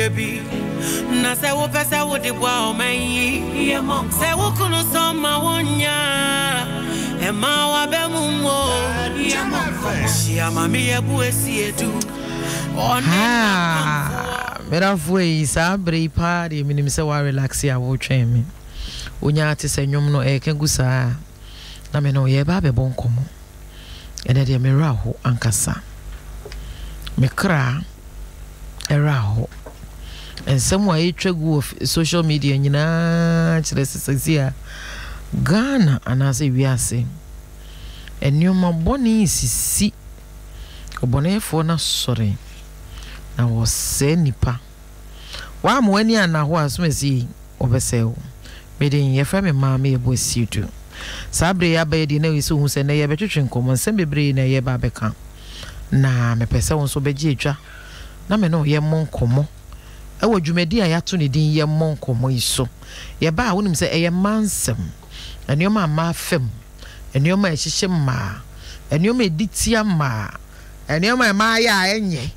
yɛ bi. Na sɛ wopɛ sɛ wode boa ɔman yi, sɛ wo kunu sɔ ma wonya a, ɛmma w'aba mu mmu. Hyia Maame Yɛbu Asiedu, ɔne Haa, n'apamfoɔ. medafo ei, saa bere yi paa deɛ menim sɛ woarelaxe a woretwɛn me. Wonya te sɛ nnwom no ɛreka gu saa a, na me ne wo yɛreba abɛbɔ nkɔmmɔ. Ɛnnɛ deɛ me werɛ aho ankasa. Me kra werɛ aho. Nsɛm a ɛretwa gu wɔ social media nyinaa kyerɛ sɛ sɛsi a Ghana anaasɛ wiase nneɛma bɔne resisi. Ɔbɔnefoɔ no asɔre na wɔsɛe nnipa. Woamma w'ani anna hɔ a, asomasi yi, wɔbɛsɛe wo. Me din, yɛfrɛ me Maame Yeboah Siedu. Saa berɛ yi aba yi deɛ na ɛyɛ sɛ wohu sɛ nnɛ yɛrebɛtwetwe nkɔmmɔ, nsɛm bebree na yɛreba abɛka. Na mepɛ sɛ wo nso wobɛgye atwa na me ne wo yɛmmɔ nkɔmmɔ wɔ dwumadi a yɛato ne din Yɛmmɔ Nkɔmmɔ yi so. Yɛba a, wonim sɛ ɛyɛ mmaa nsɛm, nneɛma a mmaa fa mu, nneɛma a ɛhyehyɛ mmaa, nneɛma a ɛdi tia mmaa, nneɛma a mmaa yɛ a ɛnyɛ.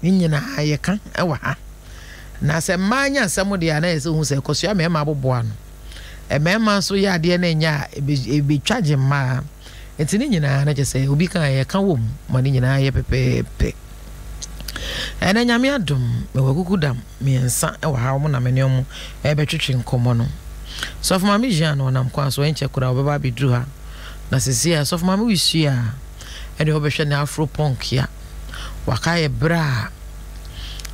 Ne nyinaa yɛka wɔ ha. Na sɛ mmaa nya asɛm deɛ a, na ɛyɛ sɛ wohu sɛ ɛkɔsoa mmarima aboboa ano. Mmarima nso yɛ adeɛ na ɛnyɛ a, ɛbɛtwa gye mmaa. Nti ne nyinaa na kyerɛ sɛ obi ka a yɛka wɔ mu ma ne nyinaa yɛ pɛpɛɛpɛ. Ɛnɛ Nyame adom, mewɔ akukudam mmiɛnsa wɔ ha, wɔn na me ne wɔn ɛrebɛtwetwe nkɔmmɔ no. Sɔfo Maame Jean ɔnam kwan so, ɛnkyɛ koraa ɔbɛba abɛduru ha. Na seesei a Sɔfo Maame Wisua a, ɛdeɛ wobɛhwɛ ne afro punk ya. Waka yɛ berɛ a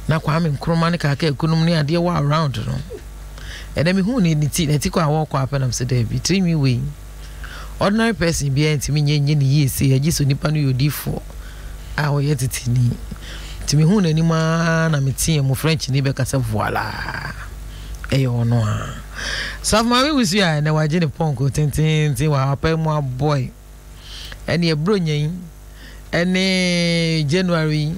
na Kwame Nkrumah ne Kaka Akunum ne adeɛ wɔ around no. Ɛnɛ mehu ne ne ti n'ati kɔ a wɔrekɔ apɛ nam sɛ daabi tirinwi wei ordinary person biara ntumi nyɛ nyɛ ne yie sei agye sɛ onipa no yɛ odiifoɔ a ɔyɛ teteni. Nti mehu n'anim ara na meteɛ mu French ni bɛka sɛ voila ɛyɛ ɔno a. Sɔfo Maame Wusu a ɛnɛ wagye ne pɔnkɔ tententen wɔ apae mu abɔe. Ɛneɛ Buronya yi ɛne January yi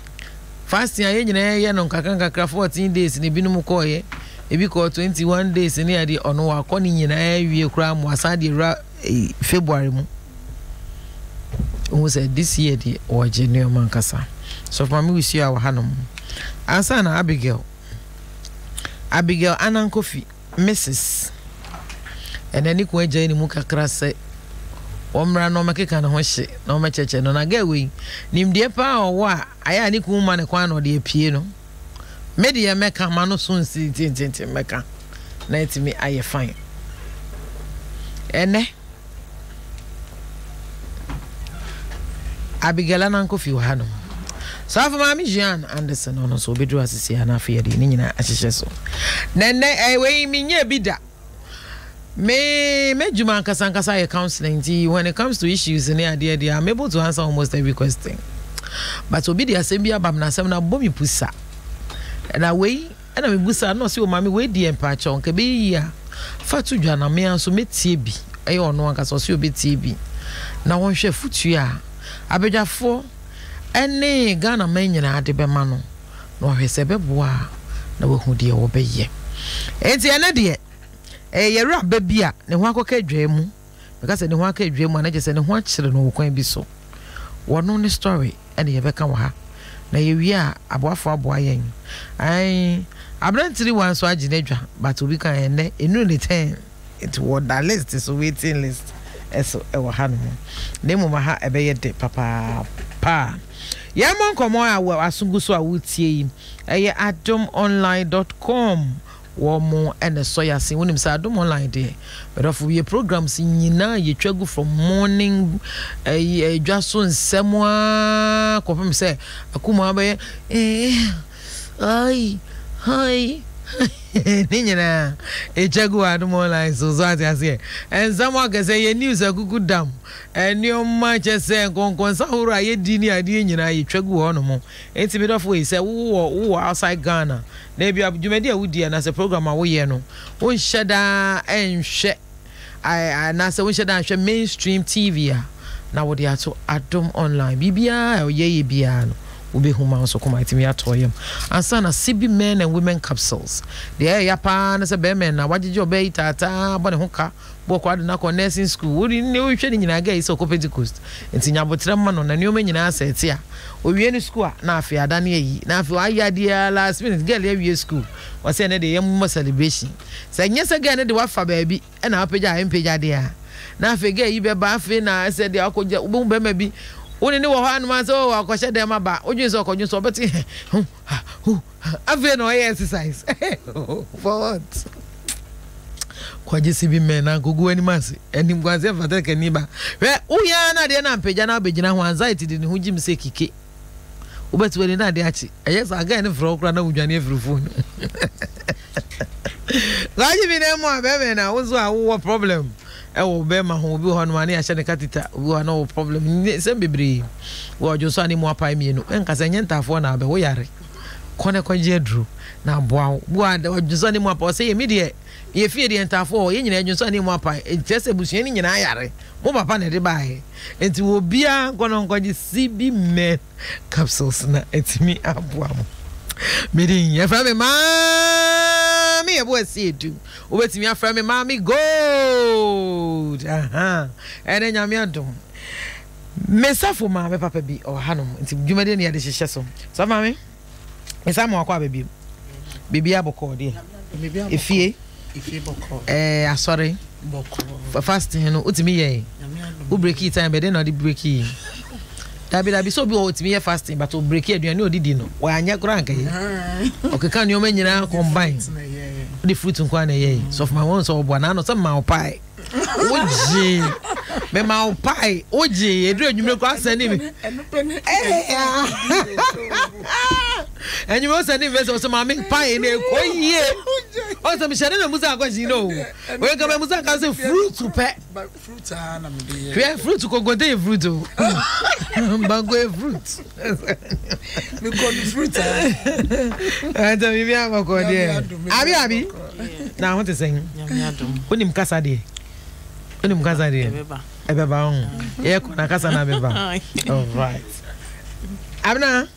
fasting a yɛn nyinaa yɛ no nkakra nkakra 14 days na ebinom kɔɔyɛ ebi kɔɔ 21 days ne adeɛ ɔno wakɔ ne nyinaa awie koraa mo asan de awura eh, February mu wohu sɛ this year deɛ wɔgye nneɛma nkasa sɔfo maame wusua wɔ hanom ansa na Abigail Abigail Anankofi Mrs. Ɛnɛ ne kun agyae ne mu kakra sɛ wɔmmra na ɔmmɛkeka ne ho hye na ɔmmɛkyɛkyɛ no. Na girl wei, nimdeɛ paa a ɔwɔ a ayɛ a ne kun ma ne kwan na ɔde apue no. Me deɛ mɛka, m'ano so nsi tententen mɛka na atumi ayɛ fine. Ɛnɛ, Abigail Anankofi wɔ hanom. Sɔfo Maame Jean Anderson ɔno nso obeduru asese a na afei yɛde ne nyinaa ahyehyɛ so. Na ɛnɛ ɛyɛ wei menyɛ bi da. Me m'adwuma ankasa ankasa yɛ counseling nti when it comes to issues ne adeɛ deɛ I'm able to answer almost every question. But obi de asɛm bi aba me na asɛm no abɔ me pusa. Na wei Ɛna me busaa no na ɔse o maame wei deɛ mpaakyɛw nka ɛbɛyɛ yie a fa to dwa na me ara nso mɛtie bi, ɛyɛ ɔno ankasa ɔse ɔbɛtie bi na wɔnhwɛ afutuo a abadwafoɔ ɛne Ghana man nyinaa de bɛma no na wahwɛ sɛ ɛbɛboa a na wahu deɛ wɔbɛyɛ. Enti ɛnɛ deɛ ɛyɛ yɛwura ba bi a ne ho akɔka adwaa mu, meka sɛ ne ho aka adwaa mu a na kyerɛ sɛ ne ho akyere no wɔ kwan bi so. Wɔno ne story ɛna yɛbɛka wɔ ha na yɛwie a aboafo aboa yɛn ae aberantiri wa nso agye n'adwa but obi ka ɛnɛ ɛnuru ne turn nti wɔda list so waiting list ɛso ɛwɔ ha nom na mmom aha ɛbɛyɛ de papaapa yɛmmɔ nkɔmmɔ a wɔ aso gu so a wotie yi ɛyɛ adomonline dot com Wɔn na ɛsɔ yɛn ase. Wonim sɛ Adom Online deɛ, medɔfo, yɛ programs nyinaa yɛtwa gu from morning ɛyi ɛdwa so nsɛm aa kɔpem sɛ akumaa bɛyɛ eh ai hai ne nyinaa ɛtwa gu wɔ Adom Online so so ate aseɛ nsɛm akɛsɛ yɛ news akuku dam nneɛma kyɛ sɛ nkɔnkɔnsa ahorow a yɛdi ne adeɛ nyinaa yɛtwa gu hɔ nom enti medɔfo yi sɛ wowɔ wowɔ outside Ghana Na ebia dwumadi a wudi anaasɛ program a woyɛ no, wonhyɛ da nhwɛ anaasɛ wonhyɛ da nhwɛ mainstream TV a, na wode ato Adom Online. Biribiara a ɔyɛ yɛ biara no, Wobɛhu ma wo nso koma atumi atɔ wo yam. Ansa na CB Men and Women Capsules. Deɛ ɛyɛ ya paa ne sɛ bɛrima na wagyegye ɔbaa yi taataa abɔ ne ho ka bɔ ɔkɔ ade no akɔ nursing school. Wo ne wohwɛ ne nyinaa girl yi sɛ ɔkɔ Pentecost. Nti nya aboterɛ ma no na nneɛma nyinaa sɛ ɛte a owie ne school a na afei adane ayi. Na afei wayɛ adeɛ ara last minute girl yi awie school. Ɔsɛ ɛnɛ deɛ yɛmmɔ celebration. Sɛ nyɛ sɛ girl no de wafa baabi. Ɛna wapagya a ɛmpagya deɛ a, na afei gɛɛ yi bɛba afei na sɛ deɛ wakɔgya wobɛhu bɛrima bi wo ne ne wɔ hɔ anom a sɛ oh akɔhyɛ dɛm aba wodwene sɛ ɔkɔdwo sɛ ɔbɛte hɛ hu ha hu ha afei na ɔyɛ exercise for what kɔgye si bi mmɛn na nkogu anim ase anim kwanse mfata kani ba hwɛ woyɛ na adeɛ na mpagya na abɛgyina ho anxiety de ne ho gyim sɛ kike Wobɛte w'ani na ade akye. Ɛyɛ saa guy no frɛ wo koraa na wodwane afiri phone no mu. Kwagye bi na ɛmu a bɛrima na wo nso a wowɔ problem ɛwɔ bɛrima ho obi wɔ hɔ nom a ne yɛahyɛ ne katita obi wɔ hɔ na ɔwɔ problem nsɛm bebree wɔ ɔdwo nso a ne mu apae mmienu ɛnka sɛ ɛnyɛ ntaafoɔ na abɛ wo yare kɔ ne kɔgye aduro na aboa wo bi wɔ ɔdwo nso a ne mu apae ɔsɛ yɛ mi deɛ yɛ fie deɛ ntaafoɔ wɔ yɛ nyinaa adwo nso a ne mu apae nkyerɛ sɛ abusua no nyinaa yare mo papa na ɛde baeɛ Enti obiara nkɔ na ɔnkɔgye CB Men capsules na atumi aboa mo. Me din yɛfrɛ me Maame Yɛbo Asiedu. Wobɛtumi afrɛ me Maame Gold. Aha. Ɛnɛ Nyame adom. Me sɔfo maame papa bi ɔwɔ hanom nti dwumadie no yɛde hyehyɛ so. Sɔfo maame. Nsa mu akɔ aba bio. Biribi abɔkɔɔ deɛ. Efie. Ɛɛ asɔre. Fasting no wotumi yɛ. Wo breaki time bɛ den na ɔde breaki. Dabi dabi sɛ obi wɔ hɔ otumi yɛ fasting but o breaki aduane odidi no wanyɛ koraa nka yɛ. Ɔkeka nneɛma nyinaa combine. Wode fruit nko ara na ɛyɛ. Sɔfo ma wɔn sɛ ɔboa na ano sɛ ma wo pie. Wogye mema wo pae wogye ɛduru anwummerɛ kɔ asɛne me anwummerɛ wosɛne me sɛ ɔsɛ maame pae na ɛkɔ yie ɔsɛ mehyɛ ne na musa akɔhye no wei nka mamusa nka sɛ fruit pɛ hwɛ fruit kokote yɛ fruit o banko yɛ fruit mekɔ no fruit a ɛntɛ biribi abɔkɔ deɛ abi abi na ho te sɛn wonim kasa deɛ wonim kasa deɛ ɛbɛba ho yɛkɔ na kasa na bɛba alright abena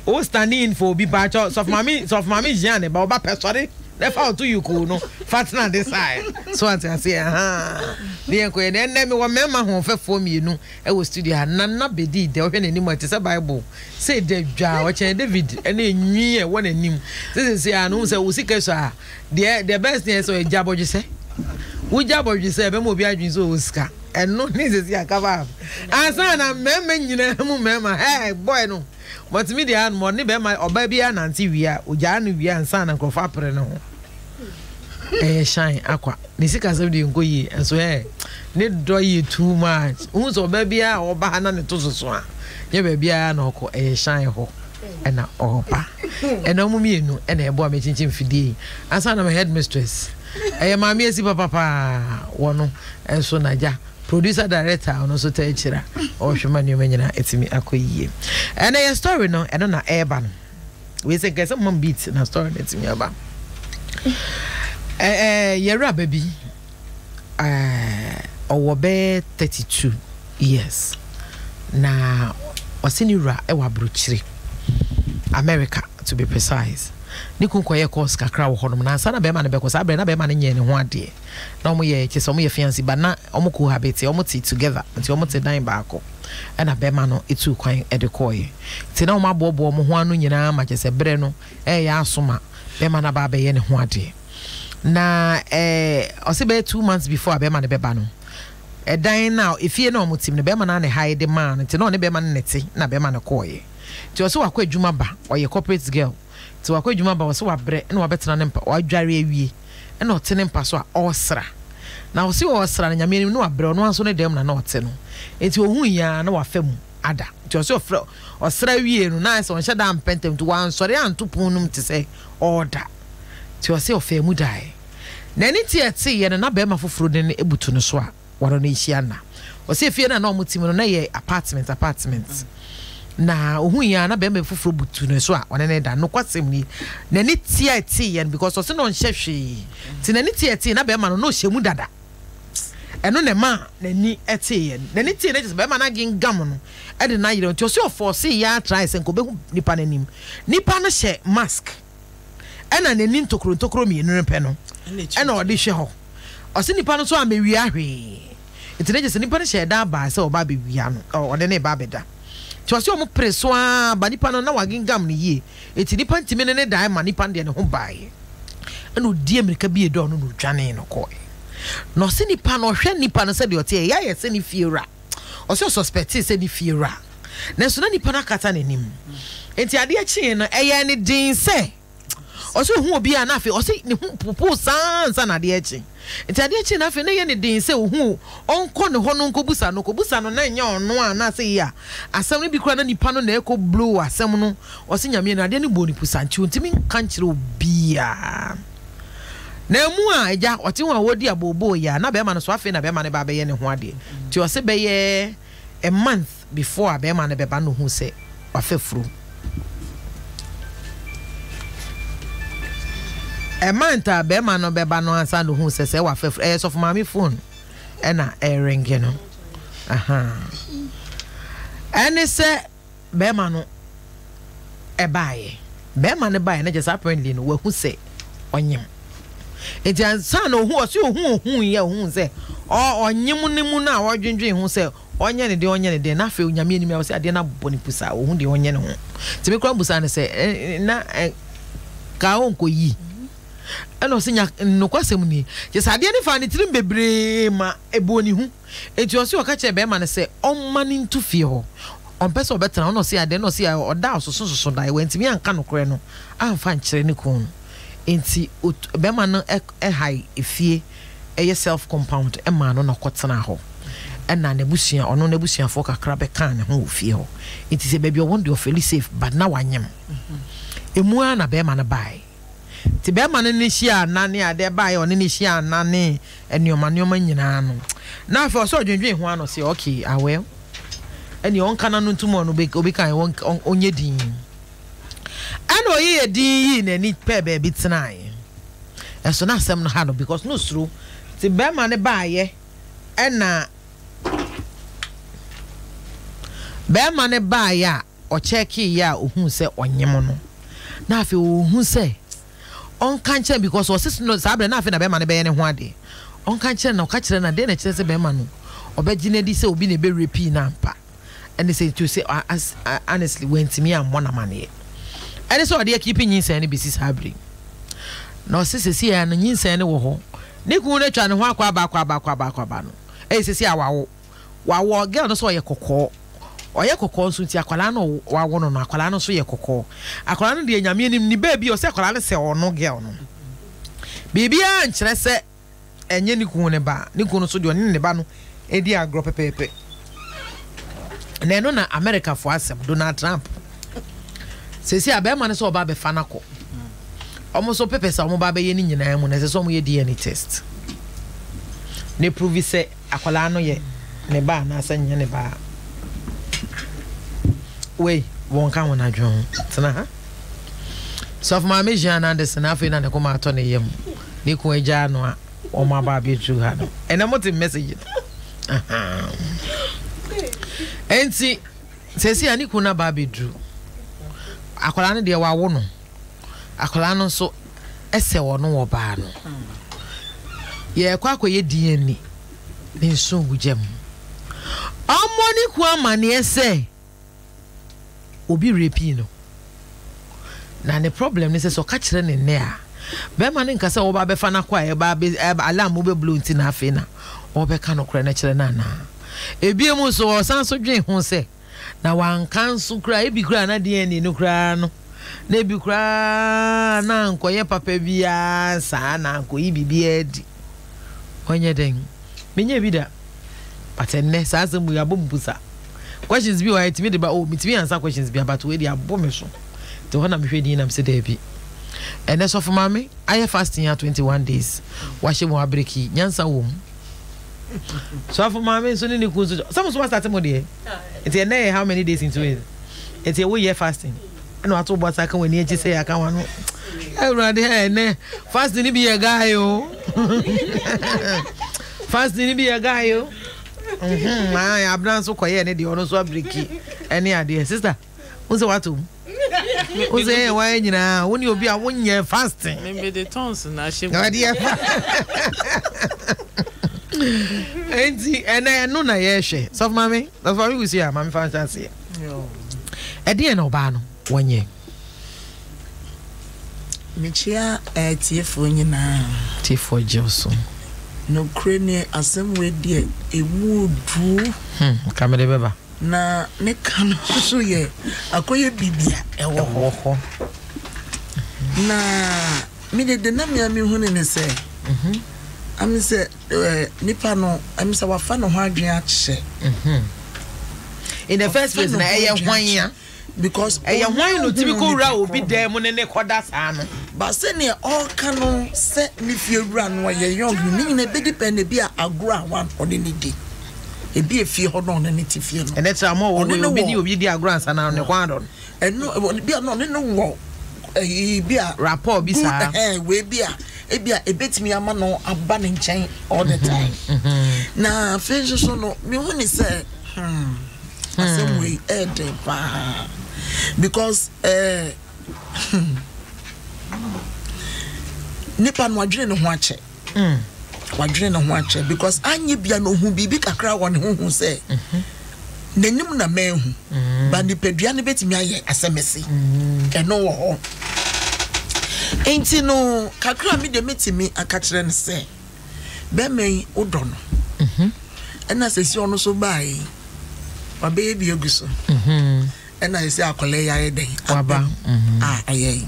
wo standing in for obi paakyɛ sɔfo maame sɔfo maame gyina ne ba ɔba pɛ sɔre na fa ɔto yukuu no fa tena de side so ate aseɛ ha ne yɛn kɔ yɛ na ɛnɛ mewɔ mmarima ahoɔfɛfoɔ mmienu Wɔ studio ha, Nana bedii dɛ, ɔhwɛ n'anim a, ɛte sɛ Bible. Sɛ da dwa a, ɔkyɛn David ne enwi a ɛwɔ n'anim. Sɛ sɛsɛ a, no wohu sɛ wo sika sua a, deɛ the best thing sɛ ɔgya abɔdwesɛ. Wogya abɔdwesɛ ɛbɛma obi adwene sɛ ɔwɔ sika. Ɛno ne sɛsɛ a cover up. Ansa na mmarima nyinaa mu mmarima, hey boy no, multimedia no, ɔne bɛrima ɔbaa biara nante wie a, ogyaa no wie ansa na nkurɔfoɔ apere ne ho. Ɛyɛ shine akwa. Ne sikasɛm deɛ nkɔ yie nso ɛ ne dɔ yɛ too much. Wohu sɛ ɔbaa biara a ɔba ha na ne to soso a nyɛ baabiara na ɔkɔ ɛyɛ shine hɔ ɛna ɔba. Ɛna ɔmo mmienu ɛna ɛboa me kyinkyin mfidie yi. Ansa na me headmistress ɛyɛ maame asi papa paa wɔ no nso na gya producer director ɔno nso taa akyira ɔhwɛ ma nneɛma nyinaa ɛtumi akɔ yie. Ɛna yɛ story no ɛno na ɛreba no. Wei sɛ nka ɛsɛ mom beat na story no atumi aba. Ɛɛ yɛwura ba bi ɔwɔ bɛyɛ 32 years na ɔse ne wura ɛwɔ aburokyire America to be precise. Ne kun kɔyɛ course kakra wɔ hɔnom na ansa na bɛrima no bɛkɔ saa berɛ na bɛrima no nyɛɛ ne ho adeɛ na wɔn yɛ kyɛ sɛ wɔn yɛ fiancé ba na wɔn cohabit wɔn te together nti wɔn te dan baako ɛna bɛrima no etu kwan ɛde kɔɔyɛ nti na wɔn aboaboa wɔn ho ano nyinaa ma kyɛ sɛ berɛ no ɛyɛ aso ma bɛrima no aba abɛyɛ ne ho adeɛ na ɛɛ ɔsɛ bɛyɛ 2 months before a bɛrima no bɛba no ɛdan na efie na wɔn te mu no bɛrima no ana ha de maa no nti na ɔne bɛrima no nete na bɛrima no kɔɔyɛ nti ɔsɛ wakɔ adwuma ba ɔyɛ corporate girl nti wakɔ adwuma ba ɔsɛ wabrɛ ɛna wabɛtena ne mpa wadware awie ɛna ɔte ne mpa so a ɔresra na ɔse ɔresra no Nyame anim na wabrɛ ɔno ara nso ne dɛm na na ɔte no nti ohuu yi ara na wafa mu ada nti ɔse ɔfrɛ ɔsra wie no na ayɛ sɛ ɔnhyɛ da ampɛ ntɛm nti wansɔre anto pon no mu te sɛ ɔreda nti ɔse ɔfaa mu daeɛ na ɛne ti a ɛteeɛ no na bɛrima foforɔ de no butu no so a wɔne no rehyia nna. Ɔsɛ efie no a na wɔte mu no, na ɛyɛ apartment apartment. Na ohun yi ara na bɛrima foforɔ butu ne so a ɔne no da. Nokwasɛm ni, n'ani tia ɛteeɛ no because ɔsɛ na ɔnhyɛ hwee. Nti n'ani tia ɛteeɛ na bɛrima no na ɔhyɛ mu dada. Ɛno na ɛmaa n'ani teeɛ. N'ani teeɛ no kyerɛ sɛ bɛrima no agengam no de no ayerɛ. Nti ɔse ɔfɔɔsee yɛ ara trae sɛ nka ɔbɛhu nipa no anim. Nipa no hyɛ mask ɛna n'ani ntokuro ntokuro mmienu no pɛ no ɛna ɔde hwɛ hɔ. Ɔse nipa no nso ammɛwia hwee. Nti na kyerɛ sɛ nipa no hyɛɛ da baa sɛ ɔba abɛwia no, ɔne no reba abɛda. Nti ɔse ɔmo pere so ara ba nipa no na wagengam no yie. Nti nipa ntumi ne no dae ma nipa no deɛ ne ho baeɛ. Ɛna ɔdii mmirika bie dɔɔ no na ɔdwanee no kɔeɛ. Na ɔse nipa no ɔhwɛ nipa no sɛdeɛ ɔteɛ ɛyɛ ayɛ sɛ ne fie wura. Ɔse ɔsuspɛtee sɛ ne fie wura. Nanso na nipa no akata n'anim. Nti adeɛ kyeeɛ no ɛyɛɛ no den sɛ ɔse ɔhu obi a na afei ɔse ne ho popoo saa ansa na adeɛ rekye. Nti adeɛ kyee no afei na ɛyɛ no den sɛ ɔhu ɔnkɔ ne hɔ no nkɔbusa no, ɔkɔbusa no na ɛnyɛ ɔno a anaasɛ yei a asɛm no bi koraa na nipa no na ɛkɔ blow asɛm no. Ɔse Nyame no adeɛ no bɔɔ no pusa nti ɔntumi nka nkyerɛ obiara. Na ɛmu a agya ɔte ho a ɔredi abooboo yi a na bɛrima no so afei na bɛrima no ba abɛyɛ ne ho adeɛ. Nti ɔse bɛyɛ a month before a bɛrima no bɛba na ɔhuu sɛ wafa furo. A month a bɛrima no bɛba no ansa na ɔhuu sɛ sɛ wafa furo. Ɛyɛ sɔfo maame phone ɛna ɛrenge no. Ɛne sɛ bɛrima no ɛbaeɛ. Bɛrima no baeɛ na kyerɛ sɛ apparently no wahu sɛ ɔnyem. Nti ansa na ohu ɔse ohu ohuu yi a ohuu sɛ ɔnyem no mu no a ɔdwendwen ho sɛ ɔnyɛ ne den ɔnyɛ ne den na afei Onyame anim a ɔse adeɛ no abɔ ne pusa ohu deɛ ɔnyɛ ne ho. Nti me koraa mbusaa no sɛ na ka ɔnkɔ yi ɛna ɔse nya nokwasɛm nie kyerɛ sɛ adeɛ no faa ne tirim bebree ma ɛbɔɔ ne hu. Enti ɔse ɔka kyerɛɛ bɛɛma no sɛ ɔmma no ntu fie hɔ, ɔmpɛ sɛ ɔbɛtena hɔ, na ɔse adɛn, na ɔse ɔda a ɔsoso soso dae, wantumi anka nokorɛ no amfa ankyerɛ ne kunu no, enti bɛɛma no hae efie, ɛyɛ self compound maa no na ɔkɔtenaa hɔ, ɛna n'abusua, ɔno n'abusuafoɔ kakra bɛkaa ne ho wɔ fie hɔ, enti sɛ baabi ɔwɔ no deɛ ɔfeeli safe, but na wanyem, emu ara na bɛɛma no baeɛ. Nti bɛɛma no ne hyia ana ne adeɛ baeɛ ɔne ne hyia ana ne nnoɔma nnoɔma nyinaa no na afei ɔsɛ ɔdwendwen ho ano sɛ okay ah well ɛne ɔnka n'ano ntom ɔno obi kan ɔnyɛ din ɛna ɔyeyɛ din yii n'ani pɛɛ baabi tenaeɛ ɛso na asɛm no ha no because no suro nti bɛɛma no baeɛ ɛna bɛɛma no baeɛ a ɔkyɛɛkeeɛ a ɔhuu sɛ ɔnyem no na afei ɔhu sɛ ɔnka nkyerɛ no because ɔse no saa berɛ na afei na bɛrima no bɛyɛ ne ho adeɛ ɔnka nkyerɛ no na ɔka kyerɛ no a deɛ na ɛkyerɛ sɛ bɛrima no ɔbɛgye no adi sɛ obi na ɛbɛ rapii no ampa ɛne sɛ nti ɔse honestly wantumi ammɔ no amaneɛ ɛne sɛ ɔde akipi nyinsɛn no bɛsi saa berɛ na ɔse sɛsi a no nyinsɛn no wɔ hɔ ne kunu no atwa ne ho akɔ aba akɔ aba akɔ aba akɔ aba no ɛyɛ sɛsi a wawo Wawo girl no sɛ ɔyɛ kɔkɔɔ. Ɔyɛ kɔkɔɔ nso nti akwadaa no wawo no no akwadaa no nso yɛ kɔkɔɔ. Akwadaa no deɛ Nyame anim ne baabi ɔsɛ akwadaa no sɛ ɔno girl no. Biribiara nkyerɛ sɛ ɛnyɛ ne kunu ne ba. Ne kunu nso deɛ ɔne ne ba no di agorɔ pɛpɛɛpɛ. Na ɛno na Americafoɔ asɛm Donald Trump. Sɛsi a bɛrima no sɛ ɔba abɛfa no akɔ. Wɔn nso pɛpɛ sɛ wɔn ba abɛyɛ ne nyinaa mu na ɛsɛ sɛ wɔn yɛ DNA test. Ne prove sɛ Akwadaa no yɛ ne ba anaasɛ nyɛ ne ba a, wei wɔnka wɔn adwene ho. Tena ha. Sɔfo Maame Jean Anderson afei na ne koma atɔ ne yam. Ne kun agyaa no a wɔn aba abɛduru ha no. Ɛnɛ mo te message no. Enti sɛsi a ne kun no aba abɛduru. Akwadaa no deɛ wawo no. Akwadaa no nso sɛ ɔno wɔ baa no. Yɛrekɔ akɔyɛ DNA ne nso gu gya mu. Ɔmmɔ ne kun amanneɛ sɛ obi rapii no. Na ne problem ne sɛ sɛ ɔka kyerɛ ne nnɛ a, bɛrima no nka sɛ wɔba abɛfa no akɔ a ɛba abɛ alarm bɛblo nti na afei na ɔbɛka nokorɛ no kyerɛ no anaa. Ebiem nso ɔsan so dwen ho sɛ Na wanka nso koraa, ebi koraa na DNA no koraa no, na ebi koraa na ankɔyɛ papa biara saa na ankɔyi biribiara adi. Ɔnyɛ dɛn? Menyɛ bi da. But ɛnnɛ saa asɛm wei abɔ me pusa. Questions bi wɔ ha ɛtumi de ba, oh metumi ansa questions bi but wei de abɔ me so. Nti hɔ na mehwɛ din na mesɛ daabi. Ɛnnɛ sɔfo maame ayɛ fasting a 21 days. Wahyɛ mu abreki, nyansa wɔ mu. Sɔfo maame nso ne ne kun nso sɛ mo nso asate mo deɛ nti ɛnɛ yɛ how many days into it nti ɛwo yɛ fasting ɛna wato bɔ asa ka wɔn ani akyi sɛ yɛaka wɔn ano awurade ɛ ɛnɛ fasting ni bi yɛ guy o. Fasting ni bi yɛ guy o. Mhm, ayi abena nso kɔyɛ ne deɛ ɔno nso abiriki ɛne adeɛ. Sister, wo sɛ wato mu. Wo sɛ yɛn wayɛ nyinaa, wo ne obi a wonyɛ fasting. Me de tons na ahyɛ mu. Ɔde yɛ fa. Enti ɛnɛ ɛno na yɛrehwɛ. Sɔfo maame, sɔfo maame wusu a maame fa nhyɛ aseɛ. Ɛdeɛn na ɔbaa no wɔnyɛ? Mekyea atiefoɔ nyinaa. Tiefoɔ gye wo so. Nokorɛ nie, asɛm wei deɛ ɛmu duru. Hmm, ka mede bɛba. Na ne ka no nso yɛ akɔyɛ biribi a ɛwɔ hɔ. Ɛwɔ hɔ. Na me de de na mea mehu ne ne sɛ, ame sɛ nipa no, ame sɛ wafa ne ho adwene akyɛ. In the first place na ɛyɛ hwan ya? Because ɛyɛ hwan na otumi kɔ wura obi dan mu ne ne kɔda saa no? Ba sɛnea ɔreka no sɛ ne fie wura no ɔyɛ young no, ne nyinaa ebedi pɛn na ebi a agorɔ a wan ɔne ne di. Ebi efie hɔ na ɔne ne te fie no. Ɛnɛ tra mo wɔ obi ne obi di agorɔ ansa na ne kwan adɔ no. Ɛno ebi a na ɔne no wɔ ɛyi bi a. Rapport bi saa. Ɛhɛn wei bi a ebi a ebetumi ama no aba ne nkyɛn all the time. Na afei nso so no mehu ne sɛ hmm. Asɛm wei ɛyɛ den paa because ɛɛ hmm, nipa no wadwene ne ho akyɛ. Hmm. Wadwene ne ho akyɛ because anyɛ bia no ohun biribi kakra wɔ ne ho hu sɛ mhm. n'anim na mɛnhu mm. ba nipadua no bɛtumi ayɛ asɛmɛsi mm. ɛno wɔ hɔ nti no kakra mi de metumi aka kyerɛ no sɛ Bɛrima yi wodɔ no ɛna sɛsi ɔno so baa yi wabɛyɛ bi agu so ɛna sɛsi akwadaa yi ayɛ dɛn waba a ɛyɛ yi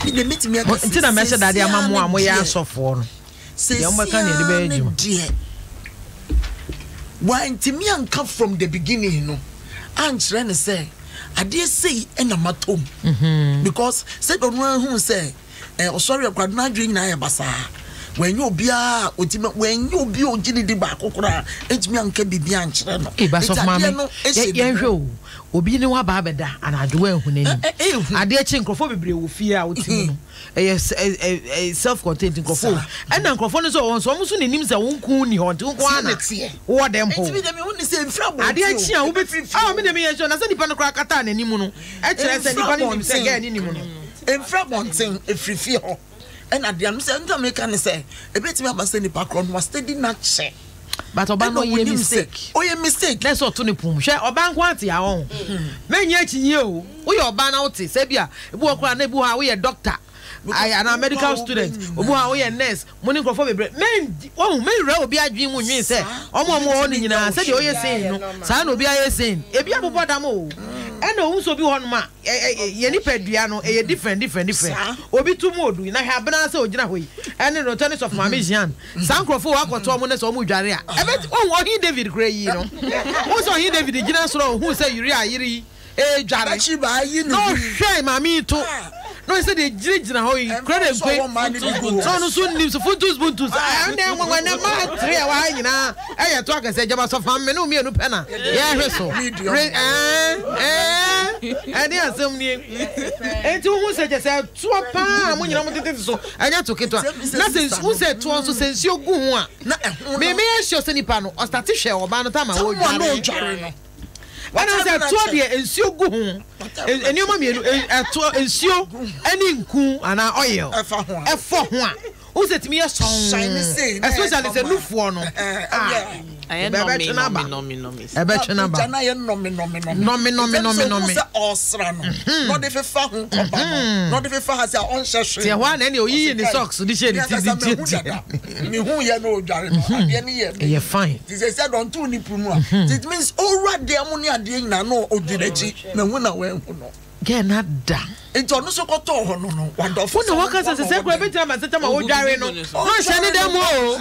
mi de metumi aka nti na mɛhyɛ dade ama mo a moyɛ asɔfoɔ no deɛ mobɛka ne yɛde bɛyɛ adwuma deɛ wantumi anka from the beginning no ankyerɛ ne sɛ adeɛ sei ɛna matɔ mu because sɛ ɔno ahu sɛ Eh, ɔsɔre akora n'adwene nyinaa yɛ basaa. Wanyɛ obiara a ɔtumi, wanyɛ obi a ɔgye ne di baako koraa ntumi anka biribi ankyerɛ no. Ee, Nti basɔfo maame, adeɛ no hyɛ ne yɛnhwɛ mu. o, obi ne waba abɛda anadwo wanhu n'anim. Ɛ, ɛ, ɛhu. Adeɛ kye nkurɔfoɔ bebree wɔ fie a wote mu no, ɛyɛ self contained nkurɔfoɔ wɔ Saa. ɛna nkurɔfoɔ no nso wɔ hɔ nso, wɔn nso na nim sɛ wo nko nni hɔ, nti wo nko Saa ara na na ɛteɛ. wowɔ dɛm hɔ Nti o. me deɛ mehu ne sɛ ɛmfiri Adeɛ abɔnten kye o, a ɛbɛfiri wobɛtumi, fie ah, o. me deɛ meyɛ sure, na sɛ nipa no koraa kataa n'anim no, ɛkyerɛ sɛ Ɛmfiri nipa no nim sɛ abɔnten. girl no nim no. Mfiri abɔnten, ɛfiri fie hɔ. Ɛna deɛ no sɛ nta meka ne sɛ ɛbɛtumi aba sɛ nipa korɔ no wastadi no akyɛ. But ɔba no Ɛna ɔyɛ ɔnim sɛ mistake. ɔyɛ mistake. Na ɛsɛ ɔto ne pon mu. Hwɛ ɔbaa nko ate a ɔho. Mɛnyɛ akyinnye o. Woyɛ ɔbaa na wote sɛ bi a ebi wɔ koraa na ebi wɔ hɔ a woyɛ doctor anaa medical student, obi wɔ hɔ a woyɛ nurse, mo ne nkurɔfoɔ bebree. Mɛn wahu mɛnwura obi adwene mu nwen sɛ wɔn a wɔwɔ hɔ no nyinaa sɛdeɛ ɔyɛ sei no saa na obi ayɛ sei. Ebi abobɔ dam o. Ɛna ohun sɛ obi wɔ hɔnom a yɛn nipadua no ɛyɛ different different different. Obi to mu odu na hwɛ abena sɛ ogyina hɔ yi ɛne no tɔ ne sɔfo maame Jean saa nkurɔfoɔ wɔ akɔtɔ wɔn ne sɛ wɔn dware a ɛbɛ ohun ɔhen David kura yi no ohun sɛ ɔhen David gyina soro ohun sɛ Uriah yere yi redware na ɔhwɛ maame yi to na ɔyɛ sɛ deɛ gyinagyina hɔ yi kura de nkwe na ɔno nso nim so funtus buntus ɛnna nwanwa na mmaa tiri a ɛwɔ ha nyinaa ɛyɛ to akɛse gyama sɔfo amene mmienu pɛ na yɛhwɛ so re ɛɛ ɛɛ ɛne asɛm nie eti wohu sɛ kyɛ sɛ ɛtoɔ paa mo nyinaa mo tete so ɛnyɛ to ketewa na sɛ nsu sɛ ɛtoɔ nso sɛ nsuo gu ho a mɛmɛ yɛ sure sɛ nipa no ɔstate hwɛ ɔbaa no tama wɔdware. Ɛna sɛ ɛtoɔ deɛ nsuo gu ho nneɛma mmienu ɛtoɔ nsuo ɛne nku anaa oil ɛfɔ ho a wọ́n sɛ tumi yɛ sɔn especially sɛ nufoɔ no ɛbɛtwe n'aba ɛbɛtwe n'aba nɔmi nɔmi nɔmi nɔmi sɛ ɔsra no na ɔde fefa ho kɔba no na ɔde fefa ha sɛ ɔnhyɛ hwee tiɛ hɔ a na ɛna oyiyi ne socks de hyɛ ne ti di tietie. Mehu yɛ na odware no adeɛ no yɛ ɛyɛ fine. Ti sɛ sɛ dɔnto ne puru mu a it means owura deɛ mu ne adeɛ nyinaa na odi n'akyi na hu na wanhu no. Gɛɛ na da. Nti ɔno nso kɔtɔɔ hɔ no no wadɔfo. Wo na waka sɛ sɛ kura bɛgyina ma sɛ tama wodware no na ɔhyɛ ne dɛm o.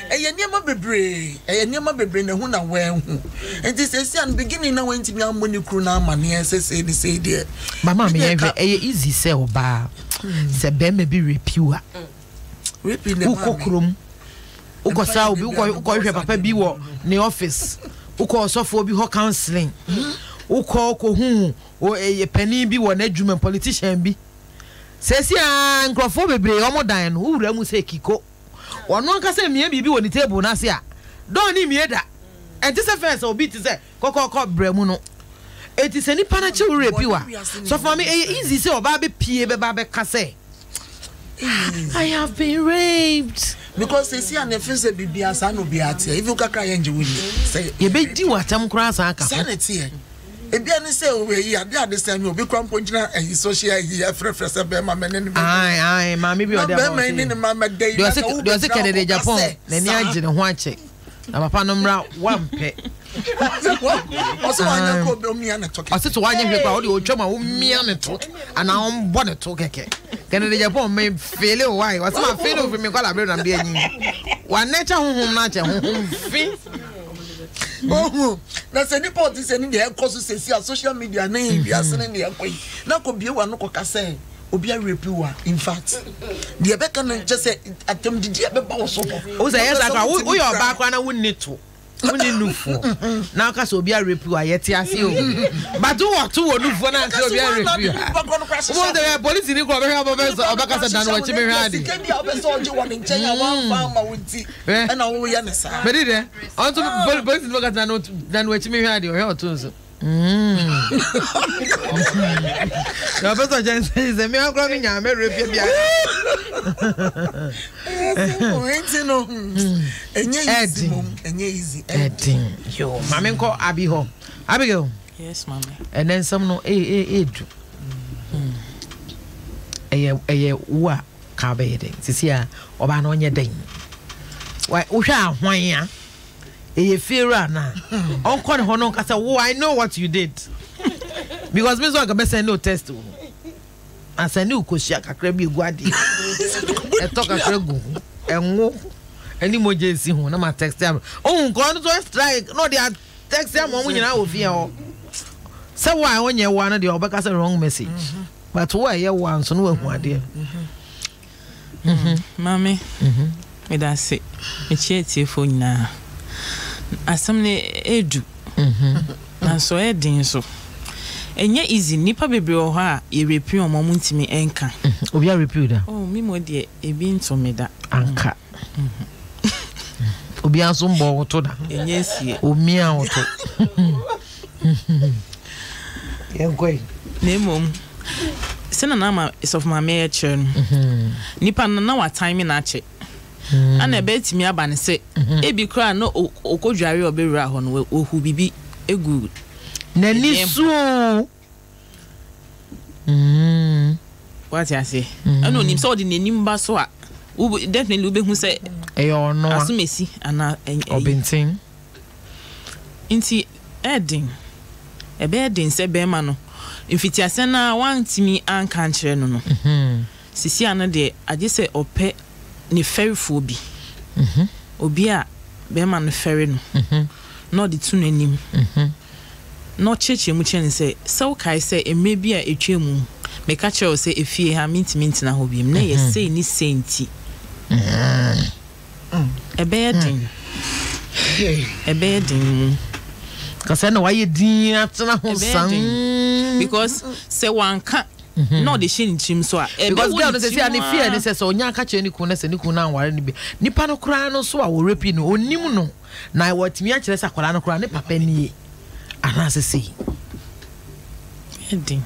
Ɛyɛ nneɛma bebree ɛyɛ nneɛma bebree na hu na wanhu nti sɛsi a no beginning na wantumi ammɔ ne kunu no amaneɛ sɛ sei ne sei deɛ. Mama me yɛn hwɛ ɛyɛ easy sɛ ɔbaa sɛ bɛrima bi rape you a. Wokɔ kurom, wokɔsra obi, wokɔhwehwɛ papa bi wɔ ne office, wokɔ ɔsɔfoɔ bi hɔ counseling, wokɔ kɔhu panin bi wɔ n'adwuma politician bi. Sɛsi a nkurɔfoɔ bebree wɔn dan no, wowura mu sɛ kiko. Ɔno ankasa mmie biribi wɔ ne table no ase a, door no mmie da. Ɛnte sɛ first a obi te sɛ kɔkɔɔkɔ brɛ mu no. Enti sɛ nipa no kye wo rape wo a, sɔfo maame ɛyɛ easy sɛ ɔbaa bɛpie bɛba abɛka sɛ I have been raped. Because sɛsi a na ɛfiri sɛ biribiara saa na obiara teɛ even kakra yɛn gye wo nni sɛ. Yɛbɛdi wo atɛm koraa saa ka ho. Saa na ɛteɛ. Ebia ne sɛ o eyi ade ade sɛn mi obi kura mpo gyina eyi social eyi ɛfrɛfrɛ sɛ bɛrima mɛ ne ne bɛ. Ayi ayi maame bi ɔde ama ɔse. Ne ne ma mɛ dɛ yi na sɛ wo bɛ gyina hɔ kɔ kasɛ n'ani agye ne ho akyɛ na papa no mmra wampɛ. Ɔsɛ wanyɛ kɔ obi omia ne to kɛkɛ. Ɔsɛ sɛ wanyɛ hwɛ kora ɔde otwa mu a omia ne to anaa ɔmbɔ ne to kɛkɛ. Kennedy Agyapong me feele o why ɔsɛ ma feele o fi me nkɔla abere na mede anyin. Wanɛkyɛ honhom no akyɛ honhom fi. Ohu na sɛ nipa ɔte sɛ ne deɛ ɛkɔ so sɛsi a social media ne wiase ne deɛ ɛkɔ yi na kɔ bie wa no kɔka sɛ obi awerɛpi wa in fact deɛ ɛbɛka no kyɛ sɛ atɛmdidi a ɛbɛba wo so hɔ. Wo sɛ ɛyɛ saa koraa woyɛ ɔbaa koraa na wonni to. Wo ne nufoɔ na woka sɛ obi arape wo a yɛte ase o but wowɔ to wɔ nufoɔ na sɛ obi arape wo a wobɛhu sɛ yɛ polisi ni kora ɔbɛhwɛ ɔbɛfɛ sɛ ɔbɛka sɛ dan wakyi mehwɛ ade sika bi a wopɛ sɛ ɔgye wɔ ne nkyɛn a wamfa ama wo nti ɛna woyɛ ne saa mɛdi dɛ ɔnso polisi ni bɛka sɛ dan wakyi mehwɛ ade ɔhwɛ ɔto nso Na ɔpɛ sɛ ɔkyɛn sɛ sɛ me akora me nyaa mɛwerɛ fie bia. Nti no ɛnyɛ easy mom ɛnyɛ easy. Ɛden yo maame nkɔ abi hɔ Abigail. Yes maame. Ɛnɛ nsɛm no ɛɛdu ɛyɛ ɛyɛ wo a ka bɛyɛ dɛn sisi a ɔbaa no ɔnyɛ dɛn wohwɛ ahwan a. Ɛyɛ fiewura anaa? Ɔnkɔ ne hɔ na ɔnka sɛ wo I know what you did because me nso anka mɛ send no test o. Asɛnde wo kosua kakra bi egu adeɛ ɛtɔ kakra gu ho ɛnwo ɛne mogya esi ho na ma text ama ohun nkɔɔ no so strike na ɔde a text ama wɔn nyinaa wɔ fie hɔ sɛ wo a ɔnyɛ wo ano deɛ ɔbɛka sɛ wrong message but wo a ɛyɛ wo a nso no wahu adeɛ. Maame, meda ase. Mekyia atiefoɔ nyinaa. Asɛm no ɛɛdu, nanso ɛyɛ den nso. Ɛnyɛ easy. Nnipa bebree wɔ hɔ a yɛ rape wɔn a wɔntumi nka. Obi a rape wo da? Oh, me mmom deɛ ebi nto me da. Anka. Obiara nso mbɔ wo to da. Ɛnyɛ sie. Omia wo to. Yɛnkɔ yi. Na mmom, sɛnea na ama Sɔfo Maame rekyerɛ no, nipa no na watan me na akyɛ. Ɛna ɛbɛtumi aba no sɛ, ebi koraa na ɔkɔdware a ɔbɛwura hɔ no, wahu biribi gu n'ani so. Wate aseɛ? Ɛna onim sɛ ɔde n'anim ba so a, definitely wobɛhu sɛ ɛyɛ ɔno a asomasi anaa ɔbɛnten. Nti ɛyɛ den, ɛbɛyɛ den sɛ bɛrima no, mfitiaseɛ no ara wantumi anka ankyerɛ no no, seesei no deɛ agye sɛ ɔpɛ ne fɛrefoɔ bi, obi a bɛrima no fɛre no, na ɔde to n'anim, na ɔkyerɛkyerɛ mu kyerɛ no sɛ, sɛ wokae sɛ mmerɛ bi a atwa mu meka kyerɛɛ wo sɛ efie ha mentumi ntena hɔ bio, na ɛyɛ sei ne sei nti. Ɛbɛyɛ den. Ɛbɛyɛ den mu. Kasɛ na wayɛ din atena ho san. Because sɛ wanka mhm. na ɔde hyɛ ne tirim so a. Because girl no sɛ sɛ ne fear ne sɛ sɛ ɔnya aka kyerɛ ne kun na sɛ ne kun no anware no bi. Nipa no koraa no so a wɔrepi no onim no na wɔatumi akyerɛ sɛ akwadaa no koraa ne papa nie anaasɛ sei. Ɛden.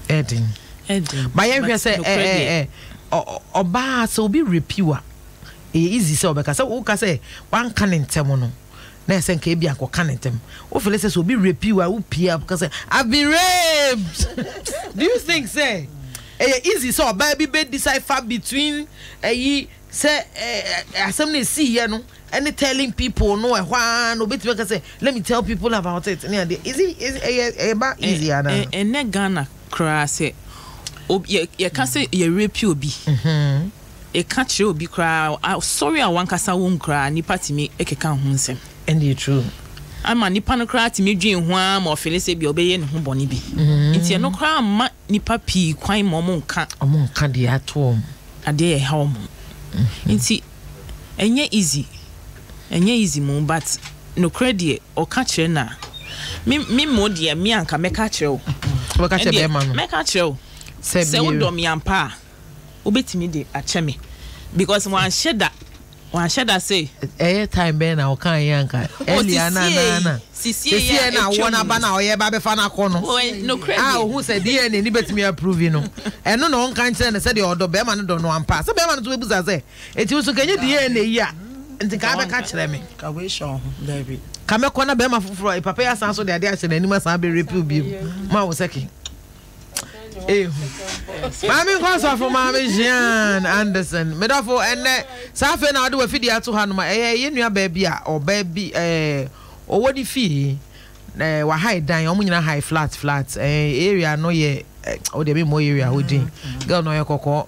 Ɛden. Ɛden. Ba yɛnhwɛ sɛ ɛɛ ɔbaa sɛ obi repi wa. Ɛyɛ easy sɛ ɔbɛka. Sɛ woka sɛ wanka ne ntɛm no, na ɛsɛ nka ebi ankɔka ne ntɛm. Wo feel sɛ sɛ obi rape you a, wo pie a woka sɛ I've been raped. Do you think sɛ ɛyɛ easy sɛ ɔbaa bi bɛ decipher between ɛyi sɛ asɛm no esiiɛ no ɛne telling people no ɛhɔ ara na obetumi aka sɛ let me tell people about it ne adeɛ. Is it is ɛyɛ ɛyɛ ba easy anaa? Ɛnɛ Ghana koraa sɛ yɛka sɛ yɛ rape obi. Eka kyerɛ obi koraa a, asɔre a wankasa wom koraa nipa tumi keka ho nsɛm. Ɛndeɛ true. Ama nipa no koraa tumi dwen ho ara ma ɔfeele sɛ ebia ɔbɛyɛ ne ho bɔne bi. Nti ɛno koraa mma nipa pii kwan ma wɔn nka. Wɔn nka deɛ ato wɔn. Adeɛ a ɛha wɔn. Nti ɛnyɛ easy, ɛnyɛ easy mu but nokorɛ deɛ ɔka kyerɛ no a, me me mo deɛ me anka mɛka akyerɛ wo. Wobɛka akyerɛ bɛɛma no. Mɛka akyerɛ wo. Sɛ wodɔ me ampa a. Wobɛtumi de akyɛ me because wanhyɛ da. Wanhyɛ da se. Ɛyɛ time bɛn na ɔkaa yɛ anka? Early ana ana ana? Sisiei a na awoɔ no aba na ɔyɛ ba bɛfa no akɔ no. A ohun sɛ DNA ni bɛtumi approve no. Ɛno na ɔnka nkyerɛ no sɛdeɛ ɔdɔ bɛrima no dɔ no ampa. Sɛ bɛrima no nso bɛbusa sɛ, enti wo nso nka ɛnyɛ DNA yi a nti nka abɛka kyerɛ me. Ka mɛkɔ na bɛrima foforɔ, papa yi asan so de adeɛ ahyɛ n'anim asan abɛ rape wo biom. Ma wo sɛke. Ehu. Maame Nkwansafo, Maame Jean Anderson, medɔfo, ɛnnɛ, saa afei na wɔde w'afidie ato ha nom a, ɛyɛ yɛn nua baa bi a, ɔbaa bi, ɛɛ, ɔwɔ ne fie, ɛɛ, wahae dan, wɔn nyinaa hae flat flat, ɛɛ, area no yɛ, ɛɛ, o deɛ memmɔ area hɔ din, girl no ɔyɛ kɔkɔɔ,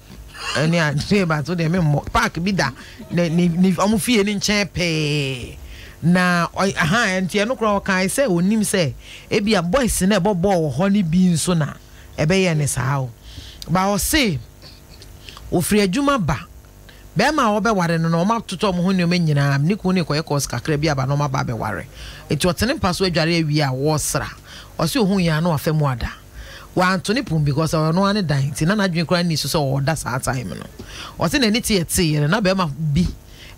ɛne adeɛ, but o deɛ memmɔ, park bi da ne, ne, ne, wɔn fie no nkyɛn pɛɛ, na, ɔ, aha, nti ɛno koraa ɔkae sɛ ɔnim sɛ, Ebia boys no a ɛbɔ bɔɔl wɔ hɔ no bi nso na ɛbɛyɛɛ no saa o. But ɔse ɔfiri adwuma ba, bɛrima a ɔbɛware no no wɔatotɔ wɔn ho nneɛma nyinaa, ne kunu no rekɔyɛ course kakra bi aba na wɔaba abɛware. Nti ɔte ne mpa so adware awie a ɔresra. Ɔse ɔhui ara na wafa mu ada. Wanto ne pon because ɔyɛ ɔno ara ne dan nti na n'adwene koraa nni so sɛ ɔreda saa time no. Ɔse n'ani teɛ teeɛ no na bɛrima bi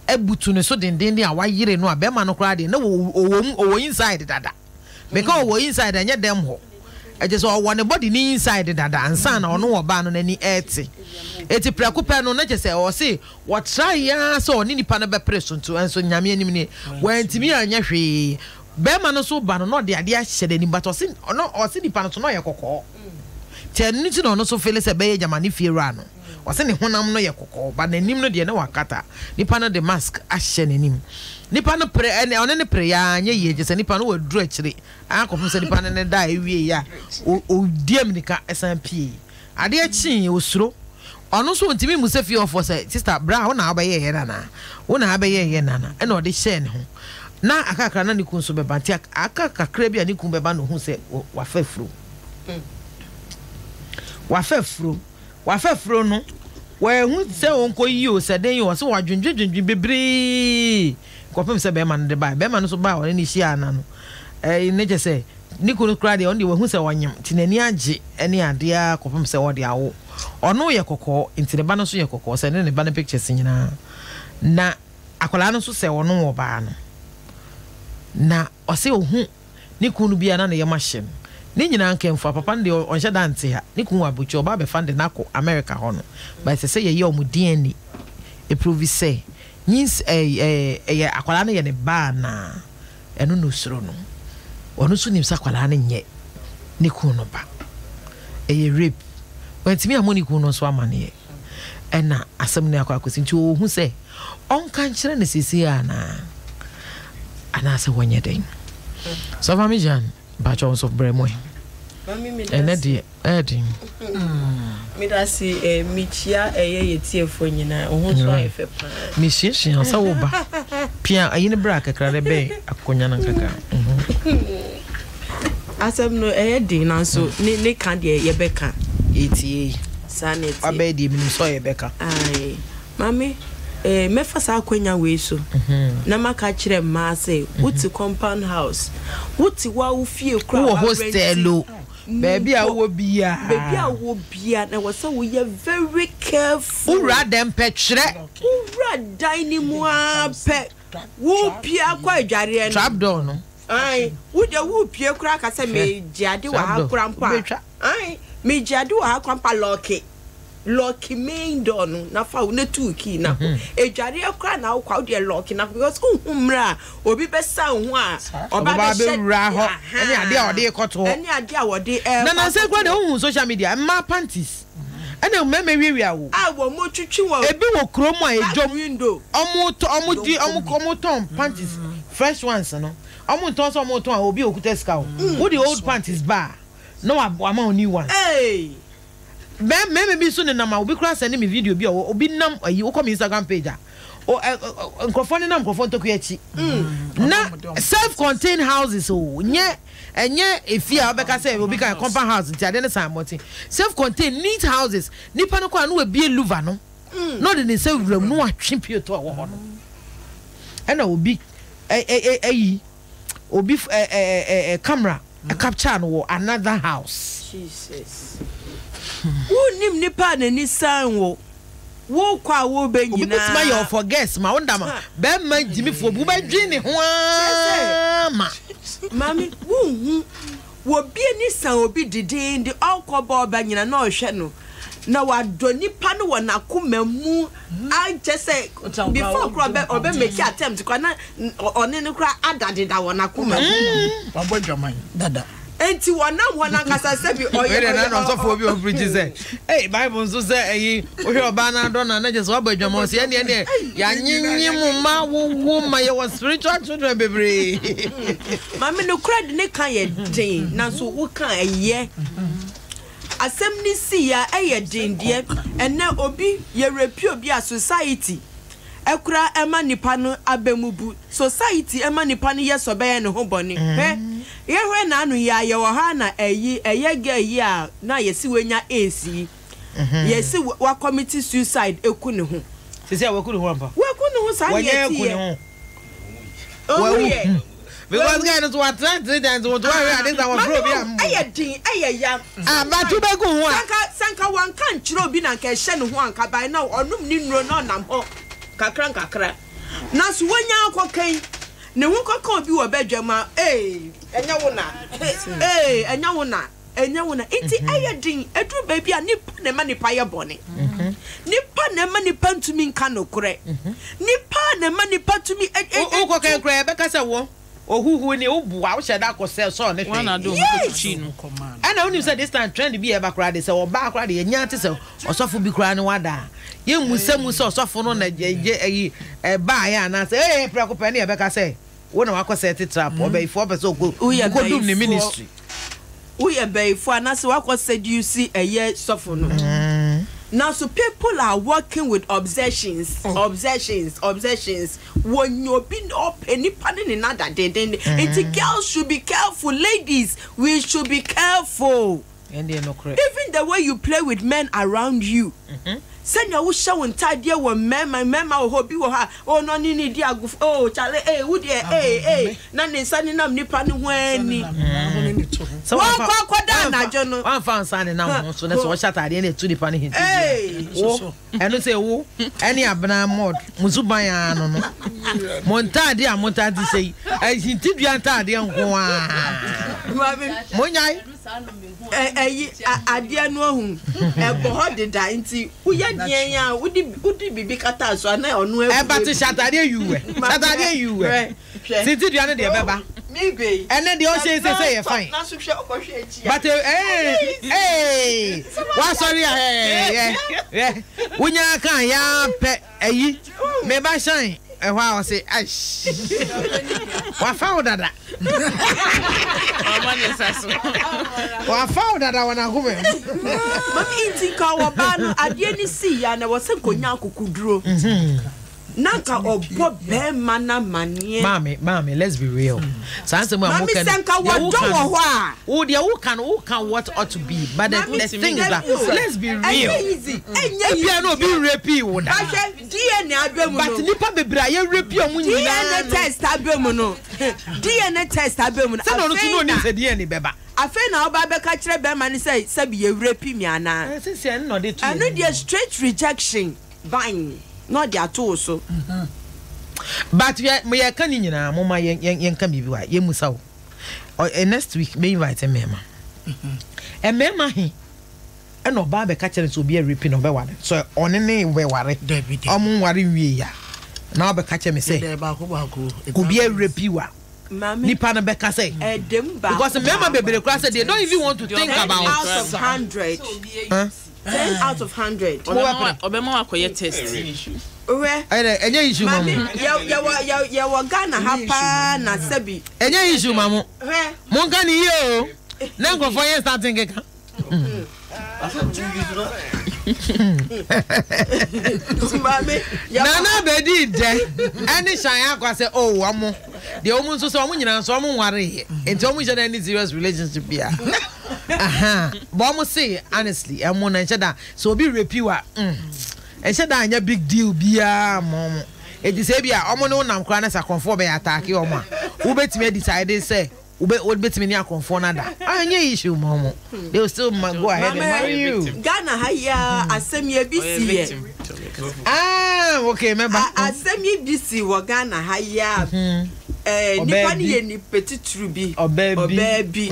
abutu ne so dendenden a wayere no a bɛrima no koraa deɛ na ɔwɔ mu, ɔwɔ inside dada. Meka ɔwɔ inside ɛnyɛ dɛm hɔ. Ɛkyɛ sɛ ɔwɔ ne body ne inside dada ansa na ɔno ɔbaa no n'ani ɛɛte. Eti prɛko pɛ no na kyɛ sɛ ɔse wɔtrae ara sɛ ɔne nipa no bɛpere so nso nso Nyame anim nie wantumi anyɛ hwee. Bɛrima no nso ba no na ɔde adeɛ ahyɛ n'anim but ɔse ɔno ɔse nipa no nso na ɔyɛ kɔkɔɔ. Nti ɛno nti na ɔno nso fele sɛ ɛbɛyɛ gyama ne fie wura no. Ɔse ne honam no yɛ kɔkɔɔ but n'anim no deɛ na wakata. Nipa no de mask ahyɛ n'anim. Nipa no pere ɛne ɔne no pere aa anyɛ yie kyesɛ nipa no waduru akyire aa kɔpem sɛ nipa no ne da ɛwieɛ a ɔdi aminika ɛsan pie. Adeɛ kyeeɛ ɔsuro. Ɔno nso ɔntumi mmusa fie hɔfoɔ sɛ sister bra wo na wobɛyɛɛ yɛn anaa? Wo na abɛyɛɛ yɛn anaa? Ɛna ɔde hyɛɛ ne ho. Na akakra na ne kun nso bɛba nti aka kakra bi a ne kun bɛba na ɔhu sɛ wafa afuro. Wafa afuro. Wafa afuro no, wanhu sɛ ɔnkɔyi o, sɛ dɛn o, ɔse wadwendwendwendwen bebree kɔpem sɛ bɛrima no de bae. Bɛrima no nso baa ɔne no hyiaa na no, ɛɛ, ne kyɛ sɛ ne kunu koraa deɛ ɔno deɛ wahu sɛ ɔnyem nti n'ani agye ne adeɛ ara kɔpem sɛ ɔde awo. Ɔno yɛ kɔkɔɔ nti ne ba no nso yɛ kɔkɔɔ, sɛ ne ne ba no pictures nyinaa. Na akwadaa no nso sɛ ɔno ɔbaa no. Na ɔse ɔhu Ne kun no bi a na ne yam ahye no. Ne nyinaa nkamfua, papa no deɛ ɔnhyɛ da nte ha. Ne kun wɔ aburokyire, ɔba abɛfa no de no akɔ America hɔ no. But ɛsɛ sɛ yɛyɛ wɔn DNA ɛprovi sɛ nyins ɛɛ ɛyɛ akwadaa no yɛ ne ba anaa. Ɛno na osuro no. Ɔno nso nim sɛ akwadaa no nyɛ ne kun no ba. Ɛyɛ rape. Wantumi ammɔ ne kun no nso amaneɛ. Ɛna asɛm no akɔ akɔsi nti ɔhu sɛ ɔnka nkyerɛ no seesei anaa anaasɛ wɔnyɛ dɛn. Sɔfa me Jean mpakyɛ nso brɛ mu ɛ. Ɛnɛ deɛ ɛɛden. Medase eh, mekyia ɛyɛ yɛ tiefoɔ nyinaa, wo ho nso ayɛ fɛ paa. Mesuasua sɛ wo ba pia ayi no bra kakra dɛ bɛn akonnwa no kakra. Asɛm no ɛyɛ den nanso ne ne ka deɛ yɛbɛka. Yɛtie. Saa na ɛteɛ. Wabɛyɛ deɛ menim sɛ ɔyɛ bɛka. Ae. Maame, eh, mɛfa saa akwanya wei so na maka akyerɛ mmaa sɛ wote compound house, wote wo a wo fie koraa Wowɔ hostel o, baabi a wowɔ biara. Baabi a wowɔ biara na ɛwɔ sɛ woyɛ very careful. Wowura dɛm pɛ twerɛ. Wowura dan no mu ara pɛ, wopue akɔ adwareɛ no. Trap door no. Ae, wo deɛ wopue koraa ka sɛ megye ade wɔ ha koraa mpo a. Ae, megye ade wɔ ha koraa mpo a, lɔɔke. Lɔɔke main door no na fa wo na tu wo key na kɔ. Adwareɛ koraa na wokɔ a wo deɛ lɔɔke na kɔ because wonhu mmerɛ a obi bɛsa wo ho a ɔba abɛhyɛ abɛwura hɔ ɛne adeɛ a ɔde rekɔto hɔ. Ɛne adeɛ a wɔde ɛrekɔ Na nansa yi koraa deɛ wohu social media mmaa panties ɛna mmarima wiawia wo. A wɔn twitwi wɔn. Ebi wɔ kurom a Back edwom window. wɔn tɔ wɔn di wɔn wɔn tɔn panties fresh ones no wɔn ntɔn sɛ wɔn tɔn a obi a okuta sika o wode old panties ba a na wama wo new ones. Hey. Bɛ mmarima bi nso nenam a obi koraa sɛnde me video bi a obi nam ayi wokɔ me Instagram page a o ɛ ɛ nkurɔfoɔ nenam nkurɔfoɔ ntokua akyi na self contained houses o nyɛ ɛnyɛ efie a wobɛka sɛ obi ka compound house nti adeɛ no san abɔnten self contained neat houses nipa no kɔ a na wabie louver no na ɔde ne nsa wura mu na watwe pieto a ɛwɔ hɔ no ɛna obi ɛ ɛ ayi obi ɛ ɛ ɛ camera capture no wɔ another house. Jesus. Wonnim nipa a n'ani san wo. Wokɔ a woba Obi bɛtumi ayɛ nyinaa. ɔfɔ guess ma wo nda ma bɛrima gyimifoɔ bi wobɛdwen ne ho Kyerɛ sɛ, ara ma. Maame, wonhu, obi ani sa obi dedeende, ɔkɔ ba ɔba nyina na ɔhwɛ no, na wadɔ nipa no wɔ n'akoma mu, akyɛ sɛ before koraa ɔbɛ ɔbɛ make attempt koraa na ɔne no koraa ada deda wɔ n'akoma mu. Wabɔ adwaman dada. Enti wɔnam hɔ no ankasa sɛbi ɔyɛ Wei deɛ na ɔyɛ na ɔsɔfoɔ bi ɔpreachi sɛ ei bible nso sɛ ɛyi wohwɛ ɔbaa no adɔ no a na kyerɛ sɛ wabɔ adwama ɔsɛ ɛneɛ neɛ yɛanyenye mo ma wowo ma yɛwɔ spiritual children bebree. Maame nokorɛ de ne ka yɛ den nanso woka a ɛyɛ. Asɛm no sii a ɛyɛ den deɛ ɛnɛ obi yɛ rape obi a society ɛkora ɛma nipa no aba mu bu society ɛma nipa no yɛ sɛ ɔbɛyɛ ne ho bɔne hwɛ yɛhwɛ naano yi a yɛwɔ ha na ɛyi ɛyɛ girl yi a na yɛsi wanya AIDS yi yɛsi wa commit suicide eku ne ho. Sisi a waku ne ho ampa. Waku ne ho saa na Wanya yɛte aku ne yɛ. ho. Owu yɛ. Because guy no so wa try three times wɔn to wa hwɛ ade sa wɔn furo bi a. Ɛyɛ den ɛyɛ ya. Ah but wo bɛ gu ho a. Sanka sanka wɔn ka nkyerɛ obi na nka ɛhyɛ ne ho anka ban na ɔnom ne nnuro na ɔnam hɔ kakra nkakra. Na so wɔnya akɔ kan ne ho kɔka obi wɔ badwam a ee ɛnyɛ wo na ee ɛnyɛ wo na. Ɛnyɛ wo na nti ɛyɛ den. Ɛduru baabi a nipa na ɛma nipa yɛ bɔne. Nipa na ɛma nipa ntumi nka nokorɛ. Nipa na ɛma nipa tumi ɛ ɛ ɛ. Wokɔ kan koraa yɛbɛka sɛ wo ohuhu ni woboa wohyɛ da kɔ sɛ sɔɔ ne hwee. Yes. Ɛna wonim sɛ this time trend bi a ɛba koraa de sɛ ɔbaa koraa de yɛnya te sɛ ɔsɔfo bi koraa ne wada a yɛmmu sɛ mu sɛ ɔsɔfo no na ɛgye ɛyi ɛbaeɛ anaasɛ ee prɛko pɛ ne yɛbɛka sɛ Wo na wakɔ set trap ɔbɛyifoɔ ɔpɛ sɛ ɔkɔ Woyɛ ɔkɔ dum ne bɛyifoɔ ministry. Woyɛ bɛyifoɔ anaasɛ wakɔ seduce ɛyɛ sɔfo no. Nanso people are working with obsessions obsessions obsessions wɔnya obi na ɔpɛ nipa ne ne nada dendenden nti girls should be careful ladies we should be careful. Ɛndeɛ nokorɛ. Even the way you play with men around you sɛnea wohyɛ wo ntaadeɛ wɔ mmarima mmarima wɔ hɔ obi wɔ hɔ a oh na ɔne ne di agofo oh kyale eh wo deɛ eh eh na ne nsa nenam nipa no ho ani Sɛ wɔnkɔ wamfa akɔda wamfa anadwo no wamfa nsa ne nam ho so na sɛ ɔhyɛ ataadeɛ na ɛtu nipa no hintidua eh wo ɛno sɛ wo ɛne abena mod mo suban ara no no mo ntaadeɛ a mo ntaade hyɛ yi ɛhintidua ntaadeɛ nko ara maame mo nyae. Ɛyi adeɛ no ahu ɛbɔ hɔ deda nti woyɛ deɛn a wode wode biribi kata so a na ɔno ahu. Ɛba te hyɛ ataadeɛ yiwɛ hyɛ ataadeɛ yiwɛ sisi dua no deɛ ɛbɛba ɛnɛ deɛ ɔhyɛ sɛ sɛ yɛ fine but ee ee wasɔre a ɛɛ yɛ wonya kan yɛ apɛ. Ayi me ba shine ɛhɔ a ɔse aish wafa wo dada Ɔma ne nsa so. Wafa wo dada wɔ n'akoma mu. Mami nti nka ɔbaa no adeɛ no sii ya na ɛwɔ sɛ nka ɔnya akokoduro na nka ɔbɔ bɛrima no amaneɛ. Maame maame let's be real saa nsɛm a mo Maame ka sɛ no nka deɛ wɔdɔ wo ka wɔ no hɔ a. wo deɛ wo ka no wo ka what ought to be but the Maame the thing is that dabi o let's be real ɛnyɛ easy ɛnyɛ ebia na easy obi rape wo da. Bahwɛ DNA abɛ mu But no. nipa bebree a yɛ rape ɔmo nyinaa DNA no. test abɛ mu no DNA test abɛ mu no Sɛ na ɔno nso na afei onim na sɛ DNA bɛba. afei na ɔba abɛka kyerɛ bɛrima no sɛ sɛbi yɛ rape me anaa. Ɛɛ sisi ɛno na ɔde to yɛn Ɛno anim deɛ no. straight rejection ban na ɔde ato wo so. But yɛ mo yɛ ka ne nyinaa mo ma yɛn yɛn yɛn ka biribi wa yɛn musa o. Ɔ ɛ next week mɛ invite mmarima. Mmarima he ɛna ɔbaa bɛka kyerɛ no sɛ obi arepi na ɔbɛware so ɔne ne bɛware ɔmo nware nwie ya na ɔbɛka kyerɛ me sɛ obi arepi wa nipa no bɛka sɛ because mmarima bebree koraa sɛ they don't even want to think about out of hundred huh? 10 out of 100. Ɔbɛma wakɔyɛ test. Hwɛ. Ɛyɛ ɛnyɛ issue ma mo. Maame yɛ yɛwɔ yɛ yɛwɔ Ghana ha paa na sɛbi. Ɛnyɛ issue ma mo. Hwɛ. Mo nka ne yie o. Na nkurɔfoɔ yɛ starting keka. Maame yɛwɔ. Nana bedi dɛ ɛne Shan akwa sɛ oh wɔn deɛ wɔn nso sɛ wɔn nyinaa nso wɔn nwareeɛ nti wɔn nhyɛ da any serious relationship bia. Aha but wɔn se honestly ɛmo na nhyɛ da sɛ obi rape wa mm nhyɛ da anyɛ big deal biara ma wɔn eti sɛ ebi a wɔn ne wo nam koraa na sɛ akorɔmfoɔ bɛyɛ ataake wɔn a wobɛtumi adecide sɛ wobɛ wobɛtumi ne akorɔmfoɔ no ada anyɛ issue ma wɔn they will still go ahead and marry you. Ghana ha yi ara asɛm yi ebi si yɛ. Ah, okay, mɛba. Asɛm yi bi si wɔ Ghana ha yi a, Mhm. nipa no yɛ nipa titiri bi. Ɔbaa bi. Ɔbaa bi.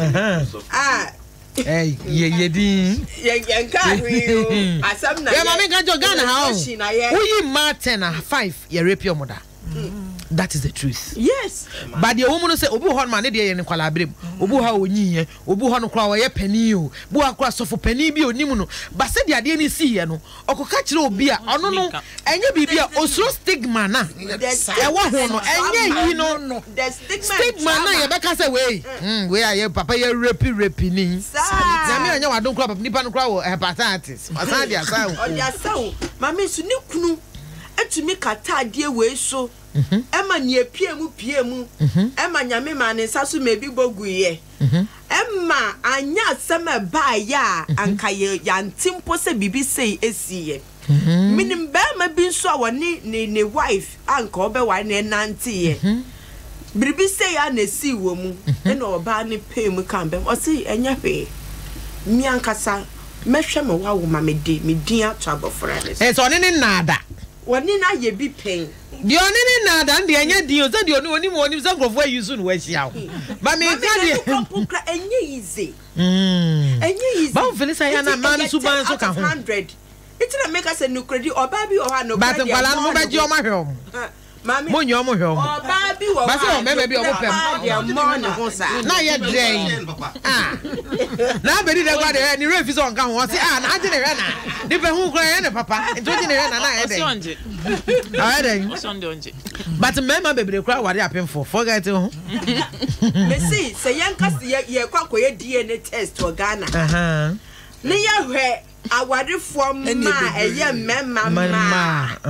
A. Yɛ yɛ din. Yɛ yɛn ka hwee o. Asɛm na yɛ. Yɛ maame nka jɔ Ghana ha o. Woyi mmaa 10 a 5 yɛ rape ɔmo da. That is the truth. Yes. But deɛ wɔn mu no sɛ obi wɔ hɔ nom a ne deɛ yɛ ne nkwadaa abere mu. Obi wɔ hɔ a onyi yɛ. Obi wɔ hɔ no koraa ɔyɛ panin o. Obi wɔ hɔ koraa sɔfo panin bi a onim no. But sɛdeɛ adeɛ no siiɛ no, ɔkɔka kyerɛ obi a ɔno no ɛnyɛ biribi a osuro stigma no a ɛwɔ ho no. Ɛnyɛ yi no. Stigma no a yɛbɛka sɛ wei, hmm, wei a yɛ papa yɛ rapi rapi ni. Nyame anyɛ w'adom koraa papa nipa no koraa wɔ hepatitis. Wasan de asan wo. Ɔde asan wo. Maame nso ne kunu tumi kata adeɛ wei so ma nea epie mu pie mu ma Nyame maa ne nsa so ma ebi bɔ guiɛ ma anyɛ asɛm a ɛbaeɛ a anka yɛ yɛante mpo sɛ biribi sei esiiɛ. Menim barima bi nso a wɔne ne ne wife a anka ɔbɛware no ɛnanteeɛ. Biribi sei ara na esii wɔ mu ɛna ɔbaa no pɛɛ mu kaa bɛm ɔse ɛnyɛ hwee me ankasa mɛhwɛ ma wawo ma mede me din ato abɔfra no so. Ɛsɛ ɔne ne nnaada. Wɔne no ayɛ bi pɛn. Deɛ ɔne ne nnaada no deɛ ɛnyɛ din o, sɛ deɛ ɔne onim onim sɛ nkurɔfoɔ ayi so na wahyia wo. Ba meka Maame na deɛ. ɛno kora mpo kora ɛnyɛ easy. Ɛnyɛ easy. Ba wo feel sɛ yɛ na Nti mmaa no ɛyɛ suban 10 nso out ka of ho. 100. Nti na meka sɛ nokorɛdi ɔbaa bi wɔ hɔ a nokorɛ But deɛ nkwadaa no mmɔɔ ne mobɛgye ho. wɔn ahwɛ wɔn. Maame, Mo nyɛ ɔmo hwɛ ɔmo. Ɔbaa bi wɔ hɔ Basi a wɔ mɛmɛ bi ɔmo pɛm. nokorɛ deɛ mmɔɔ ne ho saa. Na yɛ dɛn ah na abedi dɛ gua deɛ ne werɛ fi sɛ ɔnka ho ɔse ah na agye ne hwɛ na nipa hu kora yɛ ne papa nti wogye ne hwɛ na na ayɛ dɛn ayɛ dɛn but mmarima bebree kora ware apemfoɔ forget ho. Mesi sɛ yɛnka sɛ yɛkɔ akɔyɛ DNA test wɔ Ghana ne yɛhwɛ Awarefoɔ mma a ɛyɛ mmarima mma a.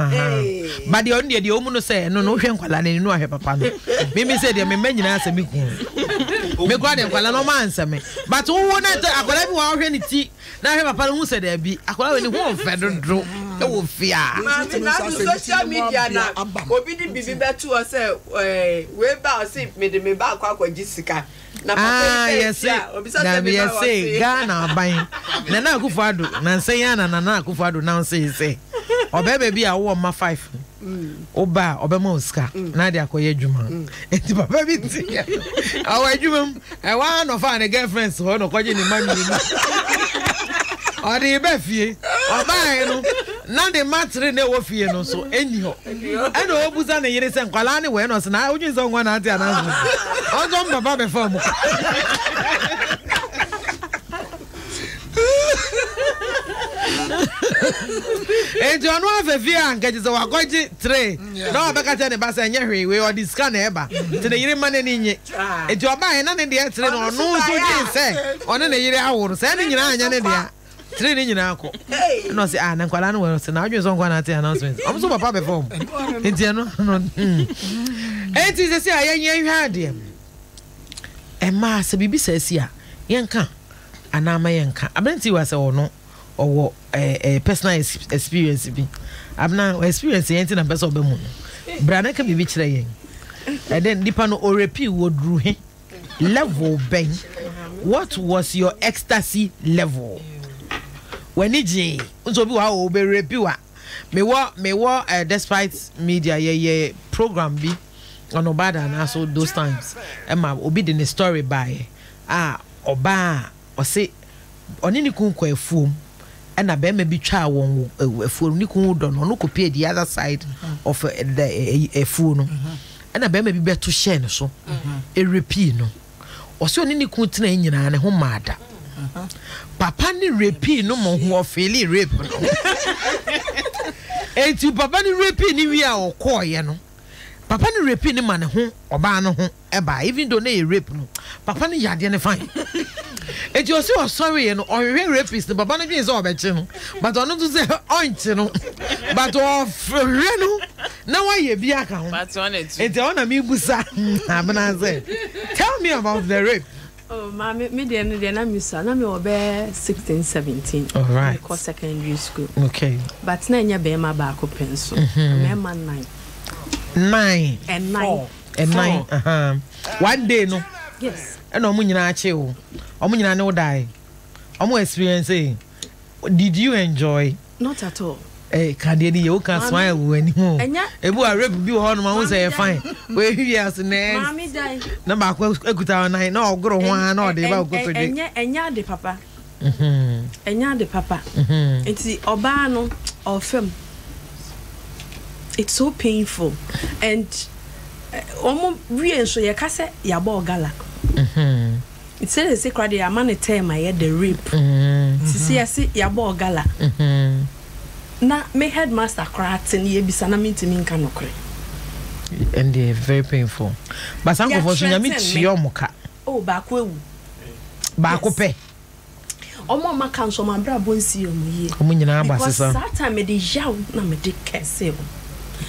Ba deɛ ɔno deɛ deɛ ɔmu no sɛ ɛno no wohwɛ nkwadaa no ani no ahwɛ papa no mimi sɛ deɛ me mma nyinaa sɛ me kun me kora deɛ nkwadaa no ɔma ansɛ me but wowo na ɛtɔ akwadaa bi wɔ ahwɛ ne ti na ahwɛ papa no hu sɛ daabi akwadaa wɔ ne ho ɔfɛ dodo ɛwɔ fie a. Maame na do social media na obi de biribi bɛto hɔ sɛ ɛɛ wei ba ɔse mede me ba akɔ akɔgye sika. Ah, yɛse dabi yɛse Ghana aban Nana Akufo Addo nansa yi na Nana Akufo Addo nansa yi sɛ ɔbɛrima bi a wowɔ mma five woba a ɔbɛma wo sika na ade akɔyɛ adwuma nti papa bi te ɔwɔ adwuma mu ɛwɔ ara na ɔfaa ne girlfriends hɔ na ɔkɔgye ne mma mmienu ɔde ba fie ɔbaeɛ no na ne mma tere na ɛwɔ fie no nso ɛnni hɔ Ɛna ɔbusa ne yere sɛ nkwadaa ne wɔ ɛna ɔsɛ na wodwen sɛ ɔnwa na ate anaa ɔnso mpapa bɛfa ɔmo. Enti ɔno afɛ fie a nka kyerɛ sɛ wakɔgye tere na wabɛka kyerɛ ne ba sɛ ɛnyɛ hwee wei ɔde sika na ɛba nti ne yere mma n'ani nye. Enti ɔbaeɛ na ne deɛ tere no ɔno nso dwen sɛ ɔne ne yere awo no saa ne nyinaa anyɛ ne dea. Tiri ne nyinaa kɔ. Ɛna ɔse ah na nkwadaa no wɔ ɔse na adwene sɛ nkwadaa na ate announcement. Ɔmo so papa bɛfa ɔmo. Nti ɛno no hmm. Enti sɛsɛ a yɛn yɛn hwɛ adeɛ. Ɛmaa sɛ biribi saa si a yɛnka anaa ma yɛnka. Aberanteɛ wa sɛ ɔno ɔwɔ ɛɛ eh, personal experience bi. Abena experience yɛn ti na mpɛ sɛ ɔbɛ mu no. Bra na ka biribi kyerɛ yɛn. Ɛdɛ nipa no ɔrepi wɔ duru he. Level bɛn? What was your ecstasy level? W'ani gyee? Nso obi wɔ ha o, obe rape wa. Mewɔ mewɔ eh, despite media yɛyɛ program bi on Obada anaso those times ɛma obi de ne story baeɛ a ɔbaa a ɔse ɔne ne kun kɔ afuom ɛna bɛrima bi twaa wɔn wɔ afuo no ne kun dɔ no ɔno kɔpie the other side of the afuo no ɛna bɛrima bi bɛto hyɛɛ no so ɛrepii no ɔsɛ ɔne ne kun tena nyinaa ne ho maa da papa ne repii no ma ho ɔfeeli rape no enti papa ne repii ne wie a ɔkɔɔyɛ no papa ne repii ne ma ne ho ɔbaa no ho ɛbaa even though na ɛyɛ rape no papa no yɛ adeɛ no fine eti ɔsi ɔsɔre yɛ no ɔhwehwɛ rapist no papa no dwen sɛ ɔbɛkye no but ɔno nso sɛ ɔnkye no but ɔhwehwɛ no na wayɛ bi aka ho eti ɛhɔ na mi busa abena sɛ tell me about the rape. Oh, maame, me deɛ no deɛ na me sua na me wɔ bɛyɛ 16 17. All right. Mekɔ secondary school. Okay. But na ɛnyɛ bɛrima baako pɛ nso. Mmarima nnan. Nine. Ɛnan. Ɛnan. Ahaa. One day no. Yes. Ɛna ɔmo nyinaa kye wo. Ɔmo nyinaa ne wo dae. Ɔmo experience. Did you enjoy? Not at all. Eh, ka deɛ ni yɛ wo ka smile wɔ anim o. Ebi wa rape bi wɔ hɔ nom ahu sɛ yɛ fine. Wei wie ase next. Na baako ekuta ɔnan na ɔgoro ho ara na ɔde ba okotodwe. Ɛnyɛ ɛnyɛ ade papa. Ɛnyɛ ade papa. Nti ɔbaa no ɔfam. It's so painful and wɔn wie nso yɛka sɛ yɛabɔ gala. Sɛ sese koraa deɛ yɛama no term a ɛyɛ the rape. Sisi yɛse yɛabɔ gala. Na me headmaster koraa te no yɛbisa na mentumi nka nokorɛ. Ɛndeɛ very painful. But saa nkurɔfoɔ nso Nyame tua wɔn ka. Oh baako awu. Baako pɛ. Wɔn a wɔaka nso wɔn abrabɔ nsii wɔn yie. Wɔn nyinaa aba Because sesa. saa time mede yaw na mede kɛsee wɔn.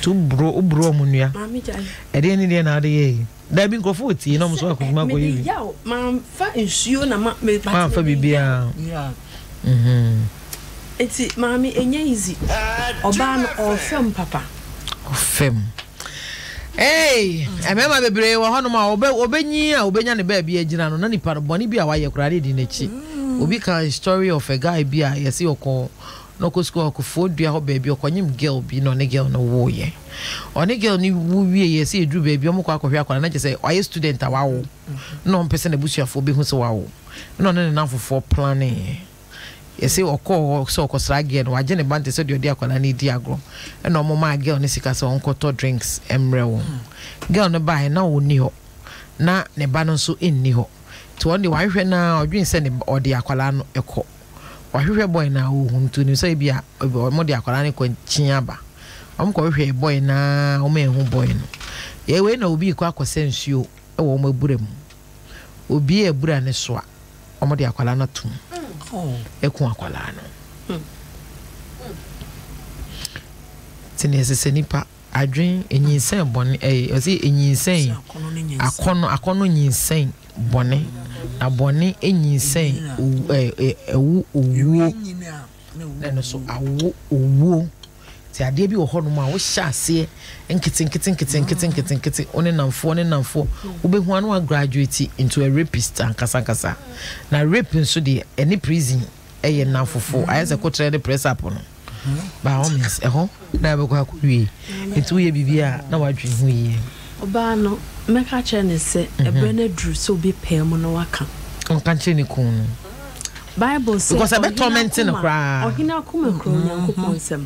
Nti woboro woboro wɔn nnua. Maame gyae. Ɛdeɛn ne deɛn na wode yɛɛe? Dabi nkurɔfoɔ wɔ tie na wɔn nso akɔdwuma akɔyɛ Mede bi. yaw mamfa nsuo na ma me but Mamfa mede yaw. biribiara. Mhm. Nti maame ɛnyɛ easy. Ɔbaa no ɔɔfam papa. Ɔfam. Hey, mmarima bebree wɔ hɔnom a wɔbɛ wɔbɛnyin a wɔbɛnya ne baabi agyina no na nipa no bɔne bi a wayɛ koraa na edi n'akyi. Obi ka story of a guy bi a yɛse ɔkɔ na ɔkɔ sukuu ɔkɔfoɔ dua hɔ baabi ɔkɔnyem girl bi na ɔne girl no woeɛ. Ɔne girl no wo wieɛ sɛ yɛduru baabi ɔmo kɔ akɔhwɛ akwadaa no na kyerɛ sɛ wayɛ student a wawo na ɔmpɛ sɛ n'abusuafoɔ bɛhu sɛ wawo na ɔne ne namfofoɔ planeeɛ. Yɛse ɔkɔɔ hɔ sɛ ɔkɔsra girl no, wagye ne ba no te sɛ deɛ ɔde akwadaa no redi agorɔ. Ɛna ɔmo maa girl no sika sɛ ɔnkɔtɔ drinks mmrɛ wɔn. Girl no baeɛ na ɔnni hɔ, na ne ba no nso nni hɔ. Nti ɔno deɛ wahwehwɛ no ara, ɔdwene sɛ ne ba, ɔde akwadaa no kɔ. Wahwehwɛ boy no ara ɔnhu no, nti ɔnim sɛ ebia ɔmo de akwadaa no kɔ kyin aba. Ɔmo kɔhwehwɛɛ boy no ara, ɔmo anhu boy no. Yɛ wei na obi rekɔ akɔsa nsuo wɔ ɔmo abura mu. Obiee abura no so a, wɔde akwadaa no ato mu aku akwadaa no. Nti na ɛsɛ sɛ nipa adwen enyinsɛn bɔne ɛyɛ ɔsi enyinsɛn akɔnɔ akɔnɔ nyinsɛn bɔne na bɔne enyinsɛn owu ɛɛ ɛwu owuo na ɛno so awo owuo. Nti adeɛ bi wɔ hɔ nom a wohyɛ aseɛ nkete nkete nkete nkete nkete nkete wo ne namfoɔ ne namfoɔ wobɛhu ano a graduate into a rapist ankasa ankasa na rape nso deɛ ɛne prison ɛyɛ namfofo ayɛ sɛ kotrɛ ne press up no by all means ɛhɔ na ɛbɛkɔ akɔwie nti woyɛ biribi a na wadwene ho yie. Ɔbaa no, mɛka akyerɛ no sɛ ɛberɛ no aduru sɛ ɔbɛpae mu na waka. Ɔnka nkyerɛ ne kunu no. Bible sɛ, Because ɛbɛ Ɔhene torment no akoma, koraa. ɔhene akoma kura Onyankopɔn nsam.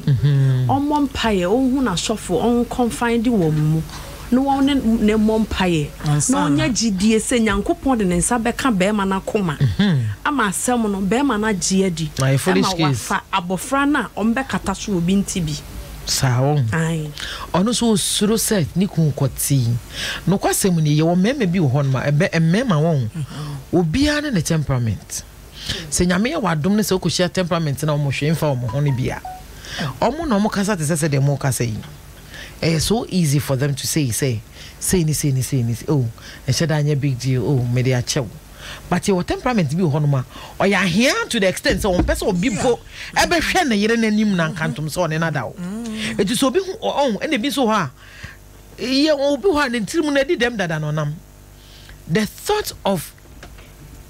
Ɔmmɔ mpaeɛ, ɔnhu n'asɔfo, ɔnkɔnfide wɔn mu, na wɔne no mmɔ mpaeɛ, na ɔnya gyidie sɛ Nyankopɔn de ne nsa bɛka barima no akoma ama asɛm no, barima no agye adi, Na yɛ foolish ɛma case. wafa abɔfra no a ɔmbɛkata so obi nti bi. Saa wɔn. Ae. Ɔno nso ɔsuro sɛ ne kunu kɔte. Nokwasɛm ni, yɛwɔ mmarima bi wɔ hɔnom a, ɛbɛ, mmarima wɔn, obiara ne ne temperament. Sɛ Nyame yɛ w'adom ne sɛ wokɔhyia temperament na wɔn hwee mfa wɔn ho no bi a, wɔn na wɔn kasa te sɛ sɛdeɛ mokasa yi. Ɛyɛ so easy for them to say sɛ, sei ne sei ne sei ne sei, oh, ɛnhyɛ da nyɛ big deal, oh, mede akyɛ wo. But yɛwɔ temperament bi wɔ hɔnom a, ɔyɛ ahea to the extent sɛ ɔmpɛ sɛ obi mpo ɛbɛhwɛ ne yere n'anim na nkantom sɛ ɔne no ada o. Eti sɛ obi hu ɔn, ɛna ebi nso wɔ hɔ a, yɛ obi wɔ hɔ a ne tirim no adi dɛm dada na ɔnam. The thought of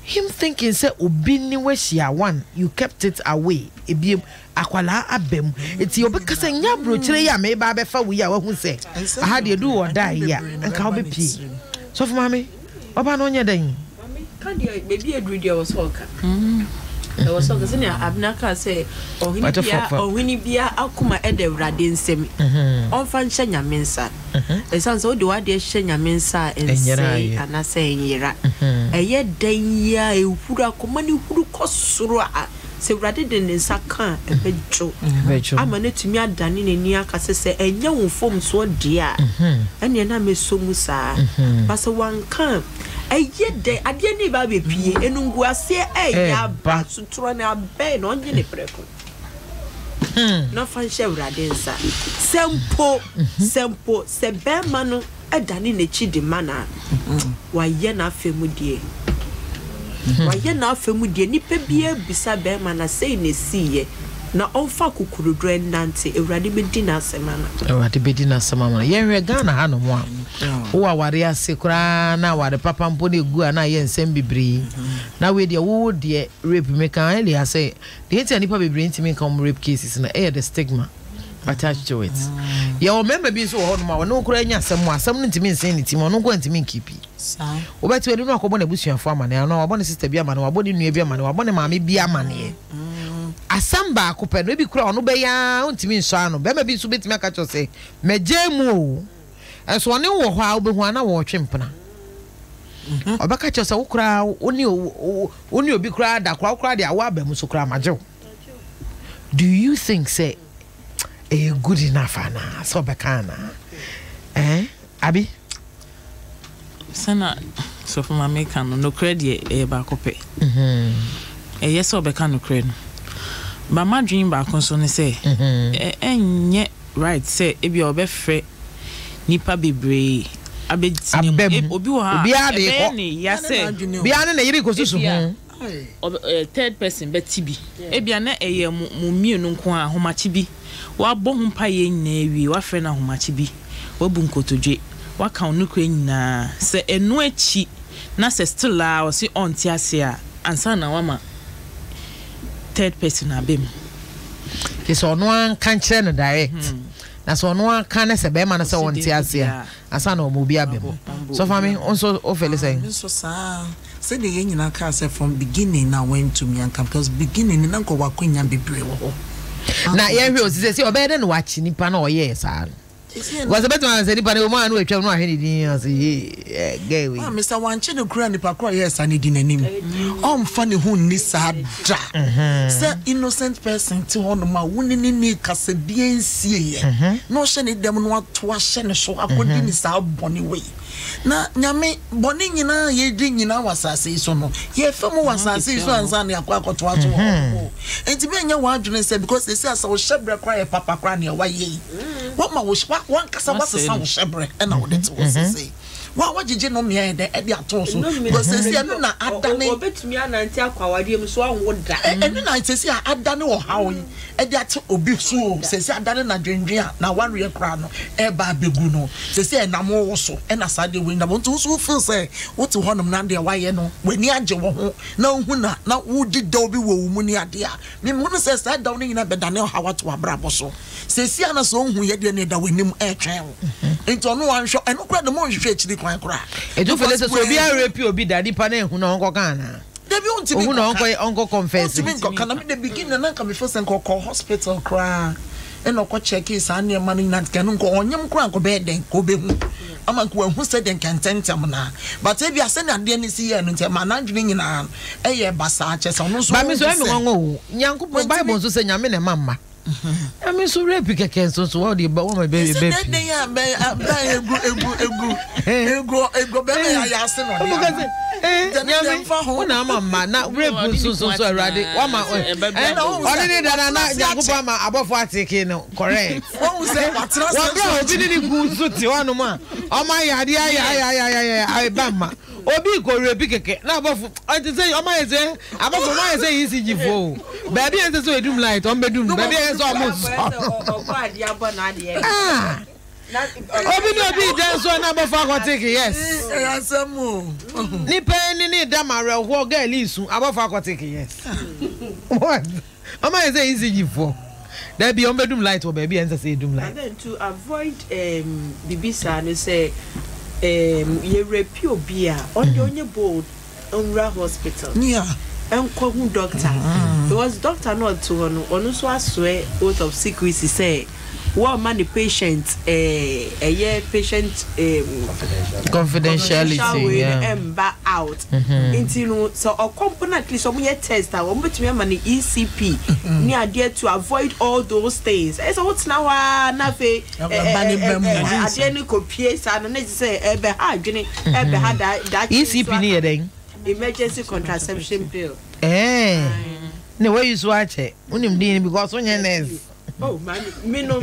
him thinking sɛ obi ne wo ahyia, one, you kept it away, ebiem, akwadaa aba mu. Eti ɔbɛka sɛ nyɛ aburokyire yi a meba abɛfa wo yi a wahu sɛ aha deɛ edu wɔ da yi a, nka wobɛpie. Sɔfo maame, ɔba no ɔnyɛ dɛn? Maame ka deɛ baabi aduru deɛ ɛwɔ sɛ ɔka. Ɛwɔ sɛ ɔka sɛnea Abena kaa sɛ ɔhene bia ɔhene bia akoma ɛda Awurade nsam. Ɔmfa nhyɛ Nyame nsa. Ɛsiane sɛ wode w'adeɛ hyɛ Nyame nsa a ɛnsɛe anaasɛ ɛnyera. Ɛyɛ dɛn yi a ɛhuru akoma no huru kɔ soro a sɛ Awurade de ne nsa ka a ɛbɛdwo ama no atumi adane n'ani aka sɛ sɛ ɛnyɛ wo mfomsoɔ deɛ a ɛneɛ na mɛsɔ mu saa. But sɛ wanka a ɛyɛ dɛn adeɛ no reba abɛpue animguaseɛ ɛreyɛ aba sotorɔ no abɛn na ɔnye ne prɛko. Na fa nhyɛ Awurade nsa. Sɛ mpo, sɛ mpo, sɛ barima no dane n'akyi de ma no a, wayɛ n'afa mu deɛ. Wayɛ n'afa mu deɛ. Nipa biara bisa barima no a, sei na ɛsiiɛ, na ɔmfa akokoroduro nnante. Awurade bɛdi n'asɛm ama no. Awurade bɛdi n'asɛm ama no. Yɛnhwɛ Ghana hanom a, wowɔ aware ase koraa na aware papa mpo na ɛgu a na ayɛ nsɛm bebree. Na wei deɛ, wo deɛ rape, mekaa earlier sɛ, Deɛ nti a nnipa bebree ntumi nka wɔn rape cases no yɛ the stigma. Attached to it. Yɛwɔ mmarima bi nso wɔ hɔnom a ɔne wo koraa nya asɛm a asɛm no ntumi nsen ne ti mu, ɔno nko ntumi nkipi. Wobɛte w'ani no akɔbɔ n'abusuafo amaneɛ anaa wabɔ ne sista bi amaneɛ, wabɔ ne nua bi amaneɛ, wabɔ ne maame bi amaneɛ. Asɛm baako pɛ no, ebi koraa ɔno bɛyɛ ara ɔntumi nsɔ ano. Barima bi nso bɛtumi aka kyerɛ wo sɛ, magyae mu o. Nso ɔne wo wɔ hɔ a wobɛhu a na wɔretwe mpena. Ɔbɛka kyerɛ wo sɛ wo koraa wo ne obi koraa da koraa, wo koraa deɛ awo aba mu so koraa magye wo. Do you think sɛ ɛyɛ good enough anaa sɛ ɔbɛka anaa? Eh, Abi? Sɛna sɔfo maame ka no, nokorɛ deɛ ɛyɛ baako pɛ. Ɛyɛ sɛ ɔbɛka nokorɛ no. But m'adwene baako nso ne sɛ, ɛnyɛ right sɛ ebia ɔbɛfrɛ nnipa bebree abɛtena mu. Obi wɔ hɔ a, ɛbɛyɛ ne ya sɛ. Obiara ne ne yere kɔsusu ho. Third person bɛte bi. Ebia na ɛyɛ mo mmienu nko ara, ahomakye bi. Woabɔ ho mpaeɛ nyinaa awie, woafrɛ no ahomakye bi, woabu nkotodwe, woaka wo nokorɛ nyinaa. Sɛ ɛno akyi na sɛ still ara ɔse ɔnte aseɛ a, ansa na woama third person aba mu. Kyerɛ sɛ ɔno ara nka nkyerɛ no direct. Na sɛ ɔno ara ka na sɛ bɛrima no sɛ ɔnte aseɛ a, ansa na ɔma obi aba mu. Sɔfo Ame, wo nso wo feel sɛn? Me nso saa ara. Sɛdeɛ yɛn nyinaa kaa sɛ from beginning na wantumi anka because beginning no na nka ɔwɔ akwanya bebree wɔ hɔ. Na yɛnhwɛ o, sisi ɔbɛyɛ dɛ na wakye nipa na ɔyɛɛ saa no. Because ebetumi ayɛ sɛ nipa no ɔmu a na watwam na wahwɛ ne din ɔsɛ yee girl wei. Maame sɛ wankye no koraa nipa korɔ ɔyɛɛ saa no di n'anim. Ɔmfa ne ho nni saa da. Sɛ innocent person te hɔ nom a wo ne no nni kasa biara nsieɛ na ɔhyɛ ne dɛm na wato ahyɛ ne so akɔdi ne saa bɔne wei. Na Nyame, bɔne nyinaa a yɛdi nyinaa wɔ asase yi so no, yɛfa mu wɔ asase yi so ansa na yɛakɔ akɔtoa so wɔ hɔ o. Enti mɛnyɛ w'adwene sɛ because seesei a sɛ wo hyɛbrɛ koraa yɛ papa koraa nea wayɛ yi, wama wo wankasa wasesa wo hyɛbrɛ ɛna wode te hɔ seesei. Wa wagyegye no mmeaɛ dɛ ɛde ato wo so because seesei ɛno na adane. Obetumi anante akɔ awadeɛ mu so anwo da. Ɛno na seesei a adane ɔhaw yi. de ate obi so o, seesei adane no adwendwen a n'awareɛ koraa no ɛreba abɛgu no, seesei ɛnam wo so ɛna saa deɛ wei nam, nti wo nso wo feel sɛ wote hɔnom na deɛ wayɛ no w'ani agye wo ho na wohu na na wodi dɛw bi wɔ wo mu ne adeɛ a, mehunu sɛ saa dɛw no nyinaa bɛdane ɔhaw ato w'abrabɔ so. Seesei a na sɛ ɔnhu yɛ deɛ na ɛda w'anim ɛretwɛn wo, nti ɔno wanhwɛ ɛno koraa de monhwehwɛ akyiri kwan koraa. Ɛtu fo sɛ sɛ obi arepi obi da nipa no ehu na ɔnkɔka anaa? Dabi ontumi Ohun na ɔnkɔ ɔnkɔ confess. Ontumi nkɔka na me the beginning na nka me feel sɛ nka ɔkɔ hospital koraa ɛna ɔkɔ check saa nneɛma no nyinaa nka ɛno nka ɔnyem koraa nka ɔbɛyɛ dɛn nka ɔbɛhu ama nka wahu sɛ deɛ nka ntɛntɛm naa but ebi a sɛnea adeɛ no si yɛɛ no nti ɛma n'adwene nyinaa ɛyɛ basaa kyɛ sɛ ɔno nso Ba me nso ɛyɛ me nwanwa o. Nyankopɔn Bible nso sɛ Nyame na ɛma mma. Na me nso rape kɛkɛ nso nso wɔde ba wɔn bɛ bɛ pii. Ɛsɛ yɛ bɛ bɛ egu egu egu egu egu bɛ bɛ yɛ ase na ɔde ama. Nyame wo na ama mma na rape nso nso nso awurade wama ɔne ne dada na Nyankopɔn ama abɔfo ateke no correct. Wɔbrɛ a obi ne ne kun nso te hɔnom a ɔma ayɛ adeɛ ayɛ ayɛ ayɛ ayɛ ayɛ ba mma. Obi kɔ rape kɛkɛ na abɔfo ɔte sɛ ɔma yɛ sɛ abɔfo ɔma yɛ sɛ ECG fo o baabi a ɛsɛ sɛ edum light ɔmo bɛdum baabi a ɛsɛ sɛ ɔmo nsɔ ah obi ne obi da nso na abɔfo akɔ take yes nipa ni ne da ma awerɛhoɔ girl yi su abɔfo akɔ take yes what. Ɔma yɛ sɛ ECG foɔ. Dabi ɔmo bɛ dum light wɔ baabi a ɛnsɛ sɛ yɛ dum light. But then to avoid um, bibi saa no sɛ um, yɛ rape obi a ɔno deɛ ɔnyɛ bold nwura hospital yeah. nkɔ hu doctor mm. because doctor no ɔte hɔ no ɔno nso asoɛ oath of secrecy sɛ wɔma ne patient ɛyɛ eh, patient um, confidentiality wei no ɛmba out mm-hmm. nti no sɛ ɔkɔ mpo na at least wɔn yɛ test a wɔn bɛtumi ama no ECP mm-hmm. ne adeɛ to avoid all those things ɛyɛ sɛ wotena hɔ ara na afei adeɛ no kɔ pie saa no ne sɛ ɛbɛha adwene ɛbɛha da da ECP ne yɛ dɛn emergency contraception pill. Ɛɛ ne wayi so akyɛ wonim din because wonyɛ nurse. Oh, maame, me no,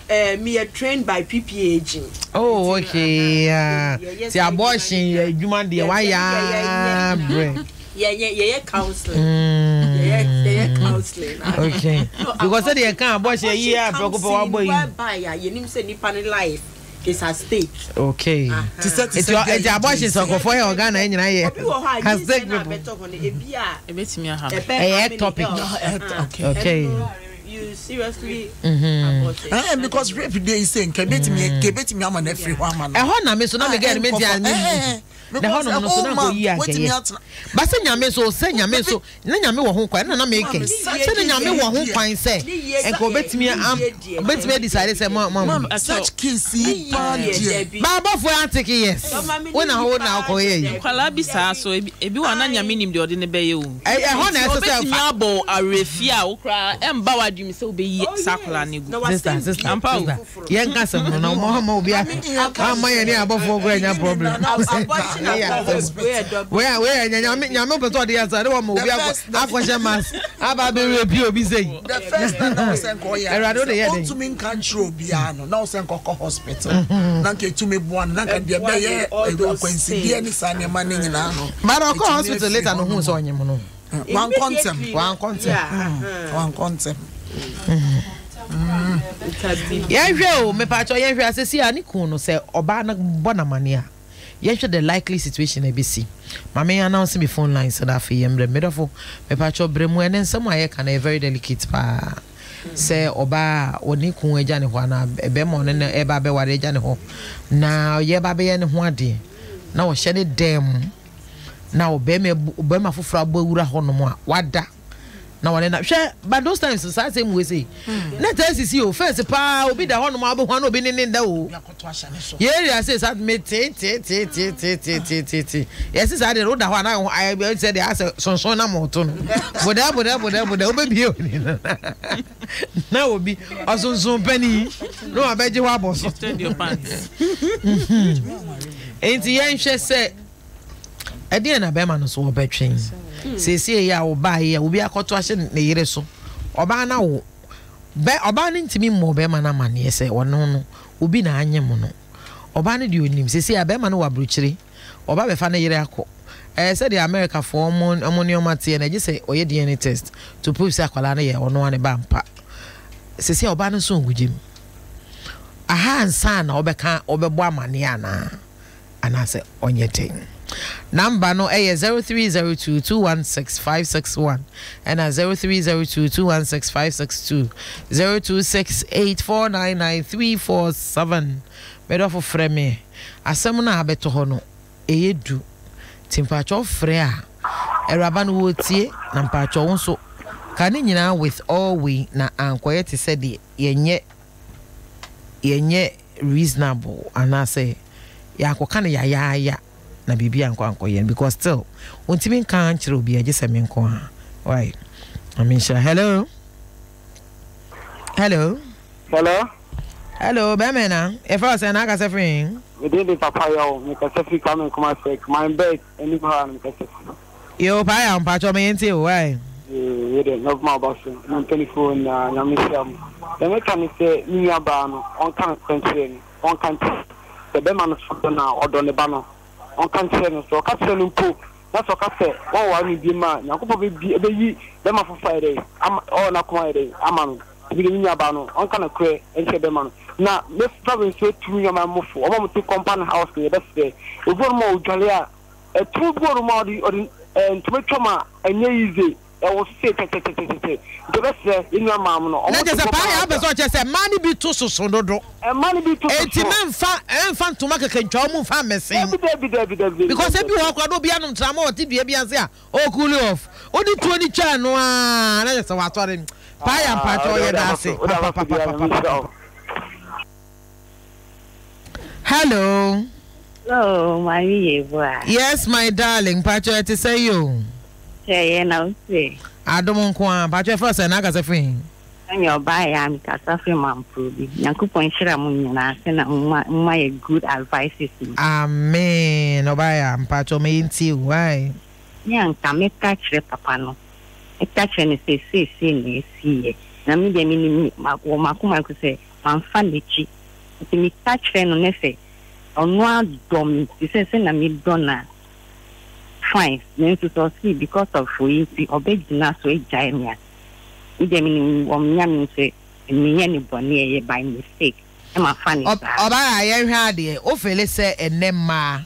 eh, me yɛ trained by PPAG. Oh, okay, yeah. Ti abortion yɛ adwuma deɛ wayɛ abrɛ. Yɛ yɛ counseling. Yɛ yɛ counseling. Okay. Because sɛ deɛ kan abortion yi yɛ aprɛko pɛ wabɔ yi. Whereby a yɛnim sɛ nipa ne life is at stake. Okay. Ti sɛ ti sɛ Eti abortion sɛ nkurɔfoɔ yɛ wɔ Ghana nyinaa yɛ. Obi wɔ hɔ a At stake nyinsɛn na people. abɛtɔ hɔ no ebi a Ebetumi aha no. ɛbɛ Ɛyɛ harm ne ectopic. health. Okay. Ɛno no. You seriously mm-hmm. abort it. Eh, because rape dey say nka ebetumi nka ebetumi ama na efiri hɔ ama no. Ɛhɔ na me so na me gɛn me di a me na ɛhɔ nom no so na nkɔ yi ankɛyɛ. Ba sɛ nyame so sɛ nyame so na nyame wɔ ho kwan na na mekɛ sɛ na nyame wɔ ho kwan sɛ nka obetumi am obetumi adecide sɛ mo mo such case yi paa deɛ. Baabɔfoɔ ateke yes wo na wo na wokɔ yɛ yi. Nkwadaa bi saa so ebi ebi wɔ a na nyame nim deɛ ɔde no bɛyɛ o. Ɛhɔ na ɛsɛ sɛ Obetumi abɔ wo awerɛfie a wo koraa ɛmba w'adwene mu sɛ wobɛyi saa akwadaa no agu. Sister sister Ampa o. sister yɛn ka asɛm no na ɔmo ama obi ama yɛn ne abɔfoɔ koraa nya problem. Wei a wei a nyame nyame pɛ sɛ ɔde yɛ asa ne wɔn obi akɔ akɔhyɛ mask aba abɛwura pie obi sɛ yi. The first time na ɔsɛ nka ɔyɛ Awurade wode yɛ den. ɔntumi nka nkyerɛ obiara no na ɔsɛ nka ɔkɔ hospital na nka etumi boa no na nka deɛ bɛyɛ akwansideɛ ne saa nneɛma ne nyinaa no. But ɔkɔ hospital later no hu sɛ ɔnyem no. Wankɔ ntɛm. Wankɔ ntɛm. Wankɔ ntɛm. Yɛnhwɛ o, mepaakyɛw yɛnhwɛ asɛsi a ne kun no sɛ ɔbaa no bɔ no amaneɛ a, yɛnhwɛ the likely situation a ɛbɛsi. Ma me announce me phone lines na afei yɛmmerɛ mu. Medɔfo, mepaakyɛw brɛ mu ɛnɛ nsɛm a yɛka no ɛyɛ very delicate paa. Sɛ ɔbaa a ɔne kun agya ne hɔ anaa bɛrima ɔne no ɛba abɛware agya ne hɔ na yɛba abɛyɛ ne ho adeɛ na ɔhyɛ ne dan mu na ɔbɛrima ɔbɛrima foforɔ abɔ awura hɔnom a wada na wɔne na hwɛ but those times saa asɛm wei sei na taa sisi o first paa obi da hɔnom a wobɛhu ana obi ne ne da o yɛ area sei saa me tee tee tee tee tee tee tee tee tee yɛsi saa deɛ woda hɔ a na ayɛ sɛ deɛ asɛ sonson na mo to no bodɛ bodɛ bodɛ bodɛ wobɛbie oni no na obi ɔsonson panin na wabɛgye hɔ abɔ so nti yɛnhwɛ sɛ Ɛdeɛn na bɛrima no so ɔbɛtwen? Seesei yi a ɔbaa yi a obi akɔto ahyɛ ne yere so, ɔbaa no awo. Bɛ ɔbaa no ntumi mmɔɔ bɛrima no amanneɛ sɛ ɔno no obi na anyem no. Ɔbaa no deɛ ɔnim. Seesei a bɛrima no wɔ aburokyire, ɔba bɛfa ne yere akɔ. Ɛɛ sɛdeɛ Amerikafoɔ wɔn wɔn nneɛma teɛ no, ɛgye sɛ ɔyɛ DNA test to prove sɛ akwadaa no yɛ ɔno ara ne ba ampa. Seesei a ɔbaa no nso ngu gyam. Aha ansa na ɔbɛka ɔbɛbɔ amanneɛ anaa? anaasɛ ɔnyɛ den. Number no yɛ 0302 216 561 ɛna 0302 216 562 0268 499 347. Me dɔfo frɛ me asɛm no a abɛtɔ hɔ no ɛyɛ du nti mpakyɛw frɛ a awuraba no wɔretie na mpakyɛw wo nso ka ne nyinaa with all wei na ankɔyɛ te sɛ deɛ yɛnyɛ yɛnyɛ reasonable anaasɛ yɛankɔka no yayaaya na biribi ankɔ ankɔyɛ no because still ontumi nka nkyerɛ obi agye sɛ me nko a why Nyame nhyira hello hello hello hello bɛmɛ na yɛfrɛ wo sɛ na akasɛ firi he Me din de Papa Yaw, mekasa firi Kwame Nkrumah Circle, my bed anim ha na mekasa firi. Yoo paa yaw mpakyɛw ma yɛntie o wai. Yoo wei deɛ mɛbɔ m'aba so mo mpaninfoɔ nyinaa Nyame nhyira mo. Deɛ mɛka ne sɛ me nua baa no ɔnka nokorɛ nkyerɛ no ɔnka nkyerɛ no sɛ bɛma no so dɔ no a ɔdɔ ne ba no ɔnka nkyerɛ no sɛ ɔka kyerɛ no mpo na sɛ ɔka sɛ wɔnware no biom a Nyankopɔn bɛbi bɛyi bɛma foforɔ ayɛ dɛn ama ɔwɔ n'akoma ayɛ dɛn ama no nti me deɛ me nua baa no ɔnka nokorɛ nkyerɛ bɛma no na mɛfa me nso atu me nua maa mofo wɔn a wɔte compound house no yɛbɛsrɛ obi wɔ nom a ɔdwale a Ɛtoro bi wɔ nom a ɔde ɔde ɛɛ ntoma twa mu a ɛnyɛ easy ɛwɔ so sei kyɛkyɛkyɛkyɛkyɛ nti ɛbɛsrɛ yɛn nua maa mo no Na ɔmo kyerɛ te sɛ bɔ paa yɛ paa apɛ sɛ ɔkyerɛ sɛ mmaa no bi to soso dodo. Mmaa no bi to soso. Enti mɛnfa ɛnfa ntoma kɛkɛ ntwa wɔn mfa mmɛsen. Dabi dabi dabi dabi dabi. Because ebi wɔ hɔ koraa na obi anom trama ɔte dua bi ase a ɔɔcool off. Wode tuo no twaa no aa na kyerɛ sɛ wasɔre. Paa yɛ mpakyɛw yɛda ase papapapapapa. Hello. Hello, Maame Yeboah. Yes, my darling. Mpacho ɛte sɛ yi o. Kyɛ yɛ na o se. Adom nko ara. Mpacho ɛfrɛ sɛ na akasa firi he? Sɛnea ɔbaa yɛ a mekasa firi Mampro bi. Nyankopɔn nhyira mo nyinaa sɛ na mo ma yɛ good advices yi. Amen ɔbaa yɛ a mpacho ma yɛntie o wai. Me anka mɛka akyerɛ papa no, mɛka akyerɛ no sɛ seesei na ɛsiiɛ, na me deɛ menim wɔ m'akoma mu sɛ mamfa n'akyi. Nti meka kyerɛ no ne sɛ ɔno ara dɔ me te sɛ sɛnea medɔ no a, fine. Nanso sɛ ɔse because of wei nti ɔbɛgyina so agyae me a, me deɛ menim wɔ me Nyame mu sɛ menyɛ no bɔne, ɛyɛ by mistake na mafa no saa. Ɔbaa a yɛnhwɛ adeɛ, wo feele sɛ ɛnnɛ mmaa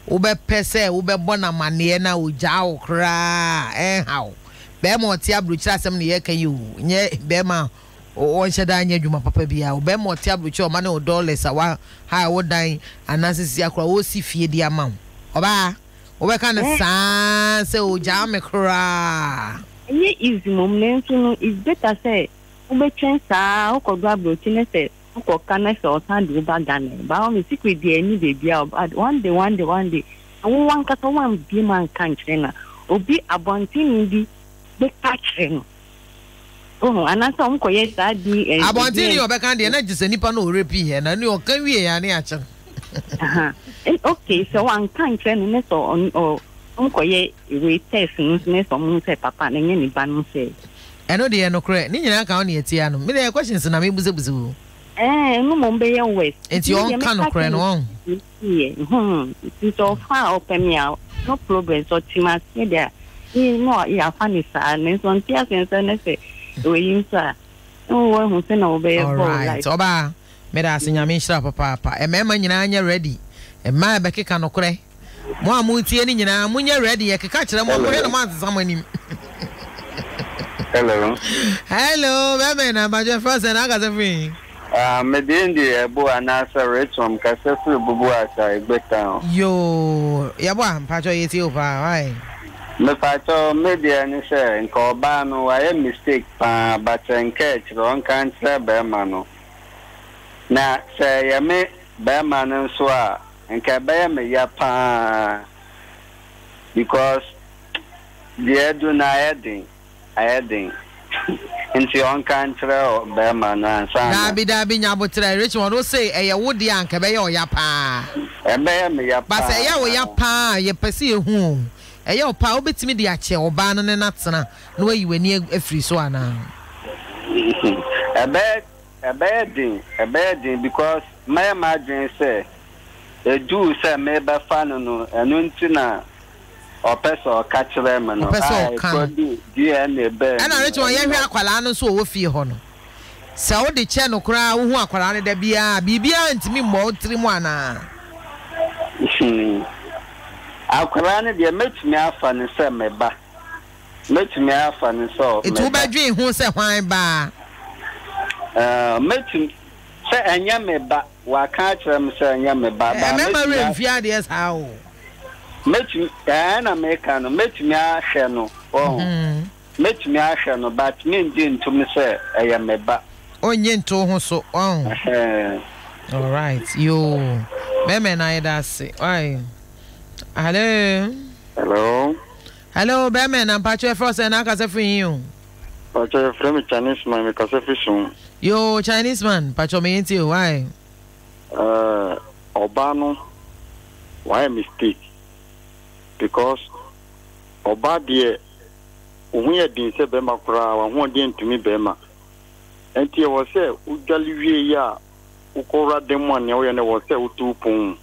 wobɛpɛ sɛ wobɛbɔ no amaneɛ na ɔgyaa wo koraa a ɛnha wo? Bɛrima a ɔte aburokyire asɛm na yɛreka yi o, nyɛ bɛrima a ɔnhyɛ da nyɛ adwuma papa biara o. Bɛrima a ɔte aburokyire a ɔma ne wo dollars a wa hire wo dan anaasɛ sisi akora ɔresi fie de ama wo. Ɔbaa, wobɛka no saa sɛ ogyaa me koraa. Ɛnyɛ easy mmom nanso no it's better sɛ wobɛtwɛn saa wokɔdɔ aburokyire na sɛ wokɔ ka na sɛ ɔsan de wo ba Ghana ɛ by all means secret deɛ ɛnni baabiara o but one day one day one day sɛ wo ankasa woambie mu anka nkyerɛ no a obi abɔntenni bi bɛka akyerɛ no wohu anaasɛ wɔn kɔyɛ saa di ɛ Abɔntenni a ɔbɛka deɛ na gye sɛ nipa no ɔrepi yɛ na ɛne ɔka wie yɛ a ne yɛakyɛ no. Aha okay sɛ wanka nkyerɛ no ne sɛ ɔ wɔn kɔyɛ wei test no nso ne sɛ wɔn hu sɛ papa no ɛnyɛ ne ba no sɛ. Ɛno deɛ nokorɛ, ne nyinaa ka ho na yɛtia no. Me deɛ questions na mebusabusa o. Ɛɛ ɛno mmom bɛyɛ worse. Nti ɔnka nokorɛ no ɔn. Yɛ hmm nti sɛ ɔfa a ɔpɛ me a no problem sɛ ɔte me aseɛ deɛ a me na yɛafa ne saa nanso ɔnte aseɛ nso ne sɛ wei nso a na wahu sɛ na wobɛyɛ bɔɔ Alright life. ɔbaa meda ase Nyame nhyira wo papaapa. Mmarima nyinaa nyɛ ready mmaa ɛbɛkeka nokorɛ. Mo a moretie no nyinaa, monyɛ ready, yɛkeka kyerɛ mo a, monhwɛ na moansesa mo anim. Hello. Hello, bɛmɛ na mpakyɛ fɛ sɛ na akasa firi. Ah, me din de Ɛbo anaasɛ Richmond, kasa firi Bubu Asa, Egbe Town. Yoo, yɛbo a, mpakyɛ yɛtie wo paa, why? Mepakyɛw, me deɛ ne sɛ, nka ɔbaa no wayɛ mistake paa, but nka akyire ɔnka nkyerɛ bɛɛma no. Na sɛ ɛyɛ me bɛɛma no nso a, Nka ɛbɛyɛ me ya paa because deɛ adu no ayɛ den ayɛ den nti ɔnka nkyerɛ bɛɛma no ansa na. Daabi daabi nya aboterɛ Richmond wo se ɛyɛ wo deɛ a nka ɛbɛyɛ ɔya paa. Ɛbɛyɛ me ya But sɛ ɛyɛ wo ya paa. paa a yɛpɛ sɛ yɛhu o ɛyɛ wo paa a wobɛtumi de akyɛ ɔbaa no ne no atena na wayi w'ani afiri so anaa? Ɛbɛyɛ Ɛbɛyɛ den, ɛbɛyɛ den because mɛyɛ m'adwene sɛ ɛduu sɛ merebɛfa no no, ɛno nti na ɔpɛ sɛ ɔka kyerɛ me no, Ɔpɛ sɛ a ɔka no. ɛkɔduu DNA baa mu Ɛna no, Rachel ɛno yɛhwɛ na. akwadaa no nso a ɔwɔ fie hɔ no, sɛ wode kyɛ no koraa a wohu akwadaa no da biara a, biribiara ntumi mmɔ wo tirim anaa? Hmm. Akwadaa no deɛ mɛtumi afa no sɛ me ba. Mɛtumi afa no sɛ Nti me ba. wobɛdwen ho sɛ hwan ba a? Ɛɛ, mɛtumi, sɛ ɛnyɛ me ba, waka akyerɛ me sɛ ɛnyɛ me ba, but Mmarima mɛtumi werɛ a. mfi adeɛ saa o. Mɛtumi, ɛɛ na meka no, mɛtumi ahwɛ no, wahu. Mɛtumi ahwɛ no, but mengye ntom sɛ ɛyɛ me ba. Onnye nto wo ho so, wahu. Ɛhɛn. Alright, yoo. Bɛrima na yɛda ase, wai. Hello. Hello. Hello bɛɛma na mpakyɛw yɛfrɛ wo sɛn na akasa firi he o. Mpakyɛw yɛfrɛ me Chinese man me kasa firi sum. Yoo Chinese man mpakyɛw me yɛntie o why. Ɛɛ ɔbaa no wayɛ mistake because ɔbaa deɛ wo ho yɛ den sɛ bɛɛma koraa wahoɔden ntumi bɛɛma ɛnti ɛwɔ sɛ wodwale wie yi a wokɔ wura dan mu a nea woyɛ no ɛwɔ sɛ woto wo pon mu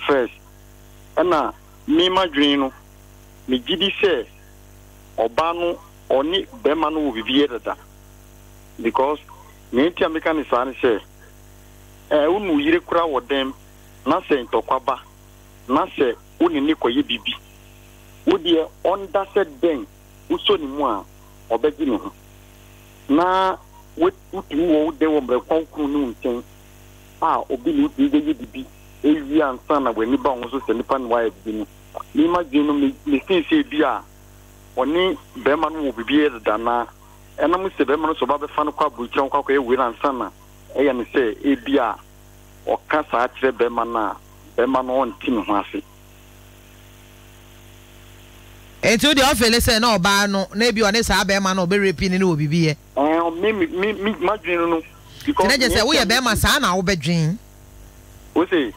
first ɛna me madwene no Megye di sɛ ɔbaa no ɔne bɛrima no wɔ biribi yɛ dada because nea nti a meka ne saa ne sɛ ɛɛ wo ne wo yere koraa wɔ dɛm na sɛ ntɔkwa ba na sɛ wo ne ne kɔyɛ biribi wo deɛ ɔnda sɛ dɛn wosɔ ne mu a ɔbɛgye ne ho na wotumi wɔ wo dɛn wɔ mmerɛ kwa wo kunu ne wo nkyɛn a obi ne wotumi bɛyɛ biribi ewie ansa na w'ani ba wo ho so sɛ nipa ne wayɛ biribi no Me m'adwene no me me feel sɛ ebi a ɔne bɛrima no wɔ biribi yɛ deda na ɛnam sɛ bɛrima no sɛ ɔba bɛfa no kɔ aburokyire ɔkɔ akɔyɛ wei ansa na ɛyɛ no sɛ ebi a ɔka saa kyerɛ bɛrima no a bɛrima no ɔnte ne ho ase. Enti wo deɛ ɔfeele sɛ na ɔbaa no na ebi ɔne saa bɛrima no a ɔbɛ rape no no wɔ biribi yɛ? Ɛɛ me me me m'adwene no Nti because na kyerɛ nea sɛ woyɛ nti a me bɛrima saa na wobɛdwen? Wo se?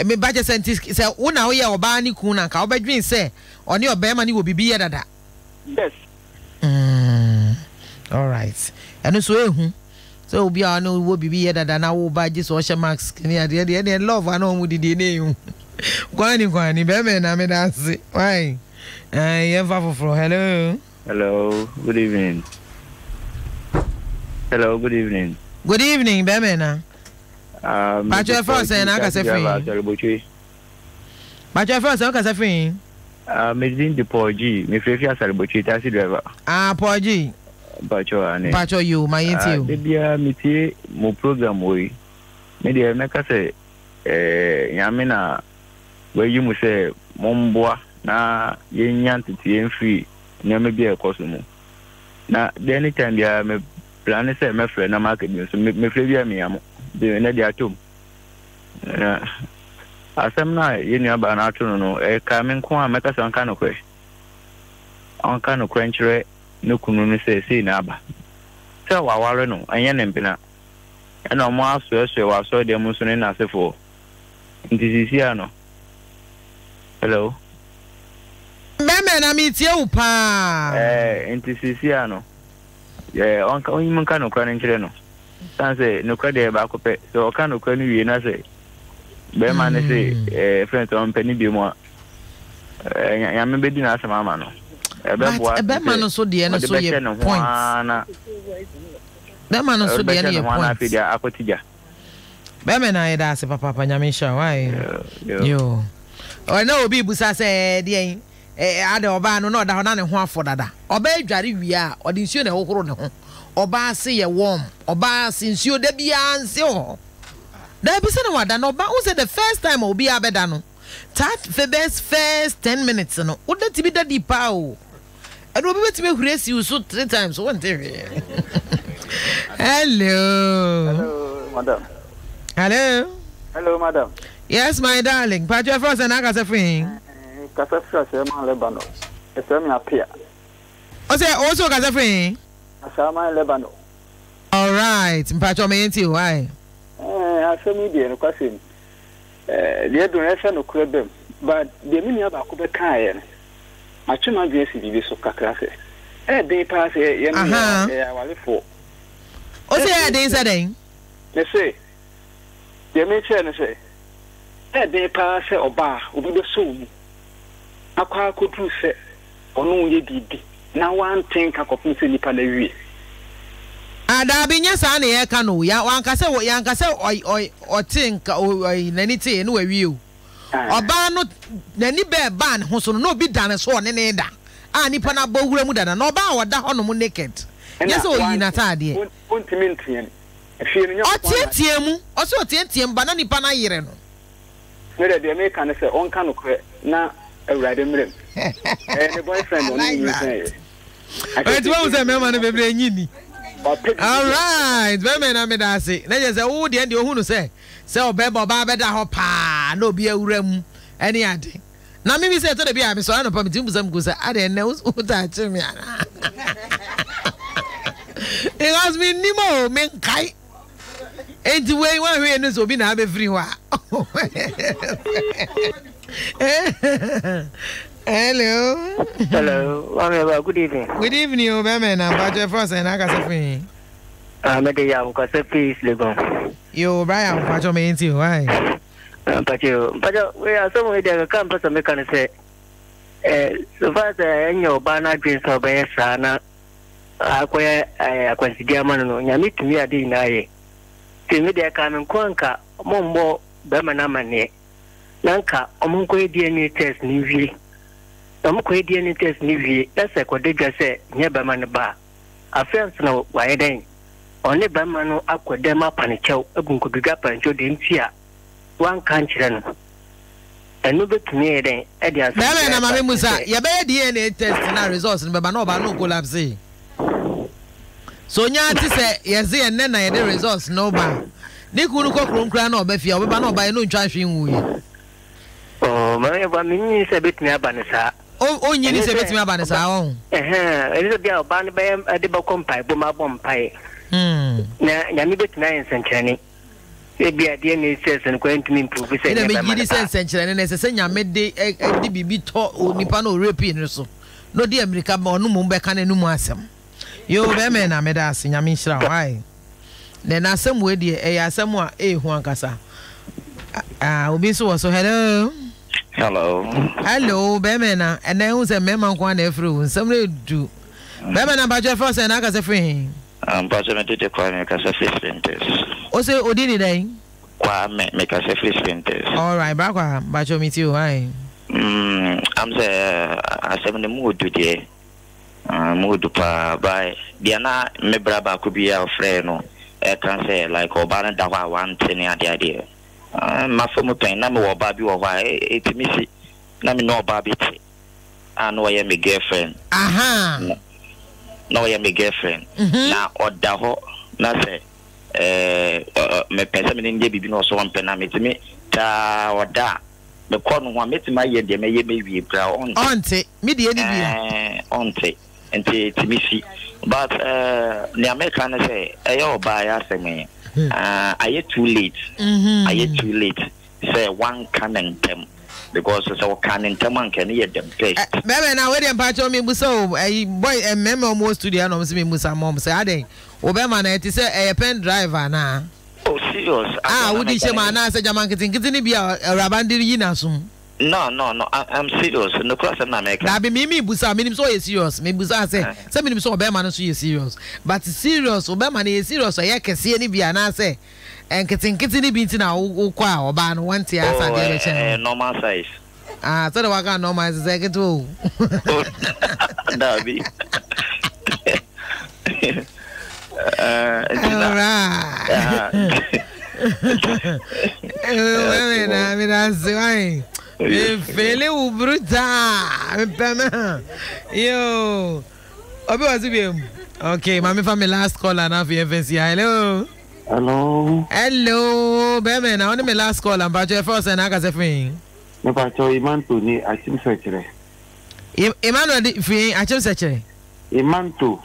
Me ba kyɛ sɛ nti sɛ wo na woyɛ ɔbaa ne kun na nka wobɛdwen sɛ ɔne ɔbarima no wɔ biribi yɛ dada. Yes. Mm, alright. Ɛno nso ehu sɛ obi a ɔne wɔ biribi yɛ dada na wo ba gye sɛ ɔhyɛ mask ne adeɛ deɛ ɛneɛ love ana ɔmo didie ne ehu. Kwani kwani bɛrima na meda ase. Why? Eh, yɛmfa foforɔ. Hello. Hello, good evening. Hello, good evening. Good evening, bɛrima na. Ah, Pacho ɛfrɛ wo sɛn na akasa firi he? Pacho ɛfrɛ wo sɛn wokasa firi he? Ah, me din de Paul G. Me frɛ fi Asare-Botwe, taxi driver. Ah, Paul G. Mpacho ane. Mpacho yo, ma yɛn tie Ah, o. da biara me tie mo program wɔ yi. Me deɛ mɛka sɛ eh, Nyame na wayi mo sɛ momboa na yɛnya nteteɛ mfiri nneɛma bi a ɛkɔ so mu. Na da anytime biara me plane sɛ mɛfrɛ na maka bi nso me mefrɛ bi a menya mo. Nti ɛnɛ deɛ atom. Na asɛm no a yɛn nuabaa no ato no no, ɛkaa me nko a mɛka sɛ ɔnka nokorɛ. Ɔnka nokorɛ nkyerɛ ne kunu no sɛ sei na aba. Sɛ waware no, ɛnyɛ ne mpena. Ɛna wɔn asoɛsoɛ wɔ asɔredan mu nso ne n'asefoɔ. Nti seesei a no, hello? Bɛmɛ na metie wo paa. Ɛɛ, nti seesei a no, Yɛ ɔnka onyim nka nokorɛ no nkyerɛ no. San sɛ nokorɛ deɛ baako pɛ. Sɛ ɔka nokorɛ no wie na sɛ bɛrima no se ɛɛ fɛn sɛ ɔmpɛ ne bio mu a, ɛɛ Nyame bɛdi n'asɛm ama no. Ɛbɛboa But bɛrima no so deɛ no ɔde so yɛ bɛhyɛ ne ho point. ara na Bɛrima no so ɔde deɛ no bɛhyɛ ne yɛ ho ara na point. afei deɛ akɔte gya. Bɛrima na yɛda ase papaapa Nyame nhyira wo ae. Yo. Ɔna obi busa sɛ ɛɛ deɛn. Ɛɛ adɛn ɔbaa no na ɔda hɔ na ne ho afɔ dada. Ɔbaa dware wie a, ɔde nsuo na ɛhohoro ne ho. Ɔbaa ase yɛ warm. Ɔbaa ase nsuo da biara nse wɔ hɔ. Daabi sɛ na wada na ɔba wohu sɛ the first time a obiara bɛda no, that first first 10 minutes no, woda tumi da deep paa o. Ɛna obi bɛtumi ahuri asi wo so three times wonte hwee. Hello. Hello, madam. Hello. Hello, madam. Yes, my darling. Patro ɛfrɛ sɛ na akasɛ firi he? Kasa firi Ahyɛman Lebanon. Ɛfrɛ me Apea. Ɔsɛ ɔwɔ sɛ ɔkasa firi he? Ahyɛman Lebanon. Alright, mpakyɛ ɔma yɛn tie o, ae. Ɛɛ asɛm yi deɛ nokwasɛm ɛɛ deɛ ɛduru no ɛsɛ nokorɛ bam but deɛ me nua baako bɛkaeɛ no matwe m'adwene asi biribi so kakra sɛ ɛyɛ den paa sɛ yɛn no yɛyɛ awarefoɔ. Ɔsɛ ɛyɛ den sɛ dɛn? Mese deɛ mekyerɛ no sɛ Ɛyɛ den paa sɛ ɔbaa a obi bɛsɔ wo mu akɔ akɔduru sɛ ɔne wo yɛ biribi na woante nka kɔpem sɛ nipa no awie. Ah daabi nyɛ saa na yɛreka no o, ya wanka sɛ yɛanka sɛ ɔy ɔy ɔtee nka o ɔy n'ani tee na wawie o. Ɔbaa no n'ani bɛɛ baa ne ho so no na obi da ne so ɔne ne da a nipa no abɔ wura mu dada na ɔbaa a ɔda hɔnom naked nyɛ sɛ ɔyii n'ataadeɛ. Wontumi nteam. Efie no Nyankopɔn na. Ɔteateaa mu, ɔse ɔteateaa mu ba na nipa no ayere no. Me deɛ deɛ meka ne sɛ ɔnka nokorɛ na awurade mmerɛ mu. Ɛyɛ ne boyfriend ɔne no nyinsɛn yɛ. Eti wahu sɛ mmarima no bebree nyi nni. Alright, bɛrima na meda ase. Na kyerɛ sɛ wo deɛ deɛ ohu no sɛ sɛ ɔbɛrima ɔbaa bɛda hɔ paa na obi awura mu ɛne ade. Na mimi sɛ ɛtɔ da bi a mesɔre anɔpa metumi busa me kunu sɛ adɛn nnɛ wo taa kye me anaa because mennim o menkae enti wei woanhwɛ yɛ no sɛ obi na abɛfiri hɔ a. Hello. Hello, Mami Aba, good evening. Good evening, o bɛmɛ na mpakyɛ fɔ sɛn na akasa firi. Ah, mede yam kasa firi East Legon. Yo, Brian, mpakyɛ ɔmɛ yɛn ti o, ayi. Mpakyɛ o, mpakyɛ wei asɛm wei deɛ kakra mpɛ sɛ meka no sɛ eh, so far sɛ ɛnyɛ ɔbaa no adwene sɛ ɔbɛyɛ saa na akɔyɛ eh, akwansideɛ ama no no, Nyame tumi ade nyinaa yɛ. Nti me deɛ ka me nko anka ɔmo mmɔ bɛrima no amanneɛ na nka ɔmo nkɔyɛ DNA test no nwie. Na ɔmo kɔyɛ DNA test no wie na sɛ kɔda dwa sɛ nyɛ bɛrima no ba a, afei ansa na wayɛ dɛn? Ɔne bɛrima no akɔ dɛm apa no kyɛw, abu nkotodwe apa no kyɛw deɛ nti a wanka ankyerɛ no. Ɛno bɛtumi ayɛ dɛn de asomdwoeɛ Bɛrima na aba? maame musa Sɛ. yɛbɛyɛ DNA test na results no bɛba na ɔbaa no collapse. So onya te sɛ yɛse ɛnnɛ na yɛde results no ba. Ne kunu no kɔ kurom koraa na ɔba fie a ɔbɛba na ɔba yɛ no ntwa hwee nwuiɛ. Oh, maame ba menyi sɛ bɛtumi aba no saa. Onnyi ni Ɛne sɛ sɛ ebetumi aba no ɔba saa, ɔho. ɛhɛn, ɛne sɛ bia ɔbaa no bɛyɛ ɛde bɛkɔ mpaebɔ mu abɔ mpaeɛ. Na Nyame bɛtumi ayɛ nsɛnkyerɛnne. Ebia DNA test no koraa ntumi mprove sɛ Me na ɛnyɛ megye bɛrima di no sɛ ba. nsɛnkyerɛnne no, ɛsɛ sɛ Nyame de ɛ de biribi tɔ onipa no a ɔrepii no so, na ɔdi amirika ma ɔno mmom bɛka n'anum asɛm. Yoo, bɛrima na meda ase, Nyame nhyira wo, ae. Na ɛna asɛm wei deɛ, ɛyɛ asɛm a ɛyɛ hu ankasa. Ah, obi nso wɔ so, hello. Hello. Hello, bɛrima na ɛnɛ ehu sɛ mmarima nko ara na ɛfiri o, nsɛm no edu. Bɛrima na mpatsɔ ɛfrɛ sɛ na akasa firi he? Mpatsɔ me dede Kwame mekasa firi Spintex. Ose odi ni dɛn? Kwame mekasa firi Spintex. Alright, bra kwa mpatsɔ mi ti o, ae. Mm, am sɛ asɛm no mu odu deɛ. Ah, mu odu paa. But deɛ na me bra baako bi a ɔfrɛɛ no ɛka sɛ like ɔbaa no da hɔ a wante ne adeɛ adeɛ. Ah, mafa mu pɛn na mewɔ ɔbaa bi wɔ hɔ a ɛtumi si na me ne ɔbaa bi te a na ɔyɛ me girlfriend. Aha. Na, na ɔyɛ me girlfriend. Mm-hmm. Na ɔda hɔ na sɛ ɛɛ mepɛ sɛ me ne no yɛ biribi na ɔsɛ ɔmpɛ na metumi taa ɔda a mekɔ no ho a mɛtumi ayɛ deɛ mɛyɛ mɛwie koraa ɔnte. Ɔnte, me deɛ ne bia. Ɛɛ ɔnte nti ɛtumi si but ɛɛ nea mɛka ne sɛ ɛyɛ ɔbaa yɛ asɛm yi ɛɛ ayɛ too late ayɛ too late sɛ wanka ne ntɛm because sɛ ɔka ne ntɛm anka ɛno yɛ the best. Bɛrima na wei deɛ mpakyɛw mebusa o ɛyi boy mmarima ɔmo wɔ studio ha na ɔmo sɛ memusa ma ɔmo sɛ adɛn wo bɛrima no ɛte sɛ ɛyɛ pen drive anaa? Oh serious A wode hyɛ mu anaasɛ gyama nketenkete no bi a awuraba no de yi n'aso mu? No no no I I'm serious nokorɛ asɛm na meka. Daabi me me busa menim sɛ ɔyɛ serious me busa sɛ sɛ menim sɛ ɔbɛrima no nso yɛ serious but serious ɔbɛrima no yɛ serious ɛyɛ kɛseɛ no bi anaasɛ nketenkete no bi nti na wokɔ a ɔbaa no wɔnte asa Oh adeɛ bɛkyɛn ɛyɛ no. normal size. Ah, sɛdeɛ waka normal size sɛ ketewa o. Oh daabi. Eh, nti na Alright. Mɛmɛ na mi na se wai. Mi fele wo bruta. Mi pɛ mɛ. Yo. Obi wɔ so bi mu. Okay, maame fa mi last call na afei yɛn fɛn si ha. Hello. Hello. Hello, bɛmɛ na ɔne mi last call mpatsɔ ɛfɛ ɔsɛn na akasɛ fɛn. Mepatsɔ Imanto ni Akyem Sɛkyerɛ. Emmanuel de firi Akyem Sɛkyerɛ. Imanto.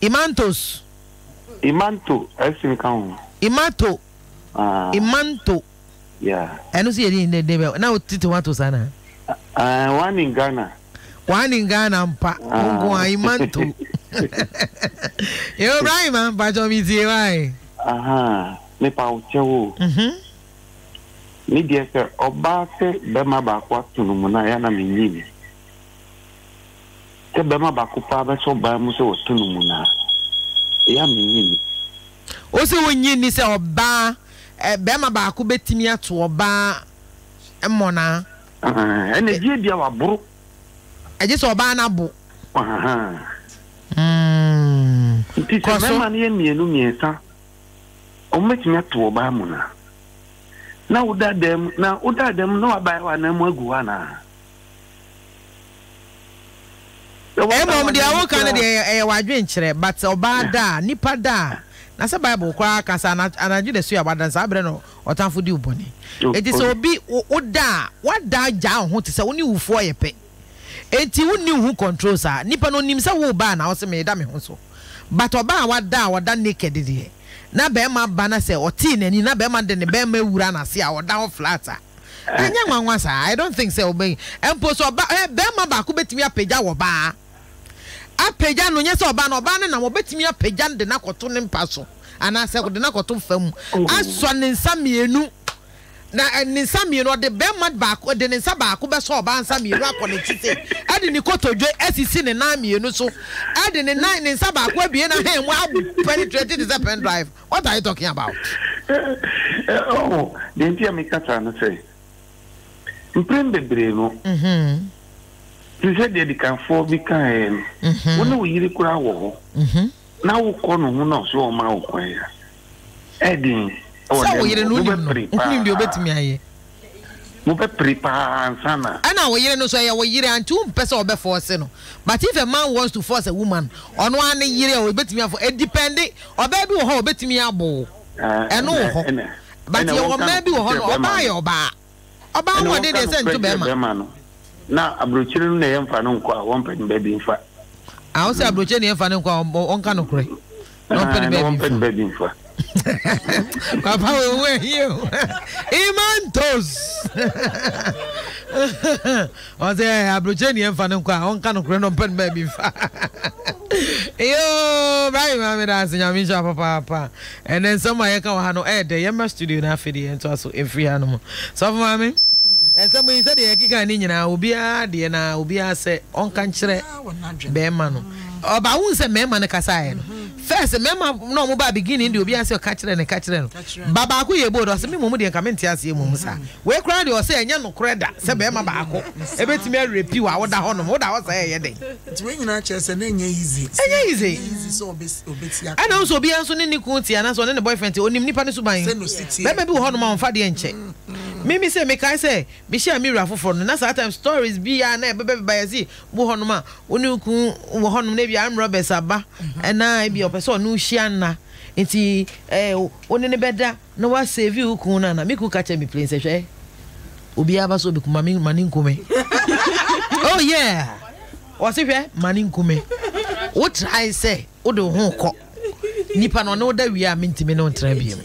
Imantos. Imanto S nka ho. Imato. Ah. Imanto. Yeah. Ɛno nso yɛ din de de bɛ na o ti tomato saa na. Uh, one in Ghana. One in Ghana mpa. Ah. Nko a Imanto. Yo Ibrahim ampa chɔ mi tie wae. Aha, me pa wo kyɛw o. Mhm. Me deɛ sɛ ɔbaa sɛ bɛma baako ato no mu na ya na me nyi ni. Sɛ bɛma baako paa bɛsɔ ɔbaa mu sɛ ɔto no mu na ya me nyi ni. Wo se wo nnye nni sɛ ɔbaa, ɛ, bɛrima baako bɛtumi ato ɔbaa mmɔnaa? Ɛna ɛgye ebia waboro. Ɛgye sɛ ɔbaa no abo. Nti sɛ mmarima no yɛ mmienu mmiɛnsa, wɔbɛtumi ato ɔbaa mmɔnaa. Na woda dan mu, na woda dan mu na wabae w'anan mu agu hɔ anaa? Mmom deɛ woka no deɛ ɛyɛ w'adwenkyerɛ but ɔbaa da a nipa da a na sɛ bible koraa ka sɛ anadwo da su a wada no saa berɛ no ɔtamfo di wo bɔne enti sɛ obi woda a wada agyaa wo ho te sɛ wo ne wufoɔ yɛ pɛ enti wonni wo ho control saa nipa no onim sɛ wo ba a na wose meda me ho so but ɔbaa a wada a ɔda naked deɛ na bɛrima ba na sɛ ɔtee n'ani na bɛrima de ne bɛrima awura n'ase a ɔda hɔ flat a Ɛnyɛ nwanwa saa. I don't think sɛ ɔbɛ mpo sɛ ɔba ɛ bɛrima baako bɛtumi apagya wɔ baa apagya no nyɛ sɛ ɔbaa no ɔbaa no nam ɔbɛtumi apagya no de no akɔto ne mpa so anaasɛ de no akɔto fam asɔ ne nsa mmienu na ne nsa mmienu ɔde bɛrima baako de ne nsa baako bɛsɔ ɔbaa nsa mmienu akɔ n'akyi se ɛde ne kotodwe asisi ne nan mmienu so ɛde ne nan ne nsa baako abie n'ahɛn mu apenetrate te sɛ pen drive. What are you talking about? Oh, deɛ nti a meka saa no sɛ, mprɛn bebree no, te sɛ deɛ dikanfoɔ bi kaeɛ no, wo ne wo yere koraa wɔ hɔ, na wokɔ no ho na ɔsɛ ɔma wo kwan a, ɛden wɔ Sɛ wo yere dɛm no hɔ, wonim no, mobɛpere wonim deɛ paa. obetumi ayɛ. Mobɛpere paa ansa na. Ɛna wo yere no nso ɛyɛ wo yere a nti wompɛ sɛ ɔbɛ force no but if a man wants to force a woman ɔno ara ne yere a ɔbɛtumi afo ɛdipɛnde ɔbaa bi wɔ hɔ a ɔbɛtumi abo wo ɛno wɔ hɔ but yɛwɔ mmaa bi wɔ hɔ no ɔbaa yɛ ɔbaa ɔbaa ahoɔden deɛ sɛ nto bɛrima. No na aburokyire no na yɛmfa no nkɔ a wɔmpɛ no baabi mfa. Ah, wo sɛ aburokyire na yɛmfa no nkɔ a ɔnka nokorɛ. Na ɔmpɛ ne baabi mfa. Papa wo ho ahi o. Imantos. Ɔsɛ aburokyire ne yɛmfa no nkɔ a ɔnka nokorɛ na ɔmpɛ ne baabi mfa. Yoo, Brian maame da ase nyame nhyira papaapa. Ɛnɛ nsɛm a yɛka wɔ ha no ɛyɛ dɛ yɛmmra studio no afei deɛ yɛntoa so mfiri ha no mu. Sɔfo maame, nsɛm yi sɛdeɛ yɛkeka ne nyinaa obiara deɛ na obiara sɛ ɔnka nkyerɛ bɛrima no. Ɔba wohu sɛ mmarima no kasaeɛ no. First mmarima na ɔmo baa beginning deɛ obiara sɛ ɔka kyerɛ no ka kyerɛ no. Ba baako yɛ bold ɔse me mmom deɛ nka mente aseɛ mmom saa. Wei koraa deɛ ɔse ɛnyɛ nokorɛ da sɛ barima baako ɛbɛtumi arepi wo a woda hɔ nom. Woda hɔ saa ɛyɛ dɛn? Nti wei nyinaa kyerɛ sɛ na ɛnyɛ easy. Ɛnyɛ easy. Ɛnyɛ easy sɛ ɔbɛti aka. Ɛna wohu sɛ obiara nso ne ne kunu te anaasɛ ɔne ne boyfriend te ɔnim nipa no suban. Sɛ na ɔsi teɛ. Barima bi wɔ hɔ nom a ɔmfa deɛ nkyɛ. Me me sɛ mekae sɛ mehyiaa me wura foforɔ no na saa time stories bi a na ɛbɛbɛbɛba yɛse Bi wɔ hɔnom a, wo ne wo kunu wɔ hɔnom na ebia armed robbers aba na ebia ɔpɛ sɛ ɔne wo hyia nna nti eh, wo ne no bɛda na woasave wo kunu no ana? Me kunu ka kyerɛ me plain sɛ hwɛ, obiara ba sɛ ɔbɛku ma me ma ne nku me. Oh yeah! Ɔse hwɛ, ma ne nku me. Wo try sɛ wode wo ho kɔ nipa no ɔne wo da wie a mentumi ne wo ntena biom.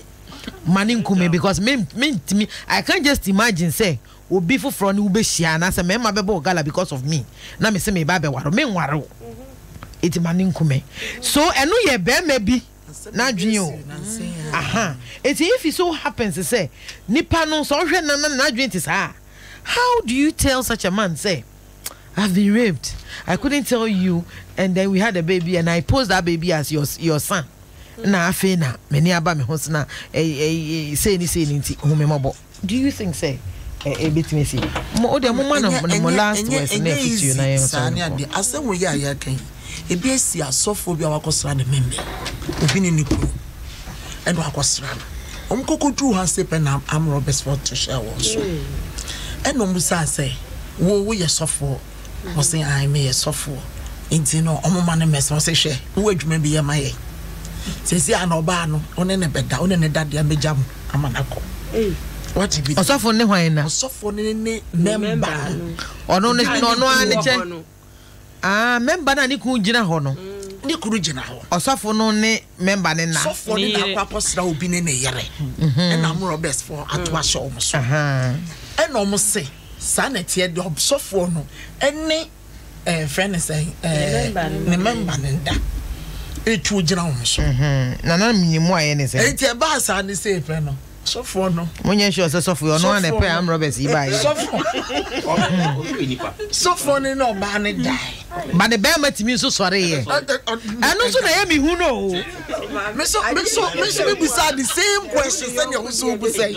Ma ne nku me because me mentumi, I can't just imagine sɛ obi foforɔ ne wo bɛhyia anaasɛ mmarima bɛbɔ wo gala because of me na mese meba abɛware wo, menware wo enti ma no nku me. So ɛno yɛ barima bi n'adwene o. Aha, enti if it so happens sɛ nipa no sɛ ɔhwɛ na na n'adwene te saa a, how do you tell such a man sɛ I've been raped, I couldn't tell you and then we had a baby and I post that baby as your, your son na afei na m'ani aba me ho so na sei ne sei ne nti hu me mmɔbɔ. Do you think sɛ ɛbɛtumi asi? Mo wo deɛ momma no mo last words ne afutuo na yɛn Saa nsɔre ne nkɔ. adeɛ asɛm wei a yɛreka yi ebi asi asɔfoɔ bi a wakɔsra ne member obi ne ne kunu ɛna wakɔsra no wɔn kɔkɔ duru hɔ ase pɛ na armed robbers foɔ to hyɛɛ wɔn so ɛna wɔn bisaa sɛ wo woyɛ sɔfoɔ Ɔse ae meyɛ sɔfoɔ nti no ɔmo ma no mɛs ɔse hwɛ wowɔ adwuma bi yɛ ma yɛn sɛsi a na ɔbaa no wo ne ne bɛda wo ne ne da deɛ mɛgya mo ama no akɔ wate bi Ɔsɔfo ne hwan na? Ɔsɔfoɔ ne ne mɛmba no. Ɔno ne ɔno ara ne kyɛ ah mɛmba no a ne kunu gyina hɔ no. Ne kunu gyina hɔ. Ɔsɔfo no ne mɛmba ne na. Sɔfoɔ ne na akɔ akɔsra obi ne ne yere ɛna ɔmo robbers foɔ ato ahyɛ ɔmo so ɛna ɔmo se. Saa na ɛteɛ deɛ ɔsɔfoɔ no ne ɛɛ frɛ ne sɛn ɛɛ ne mɛmba no nda etuo gyina wɔn so. Mhm. Na na mmienu ayɛ ne sɛn. Eti ɛbaa saa ne sɛ efɛ no sɔfoɔ no. Mo nyɛ sure sɛ sɔfo yi ɔno ara na ɛpɛ arm robbers yi baa yi. Sɔfoɔ sɔfoɔ no ne ɔbaa no dae. Ba ne bɛrima tumi nso sɔre yɛ. Ɛno nso na ɛyɛ me hu no o. Me so me so me so me busa the same question sɛdeɛ wo so busa yi.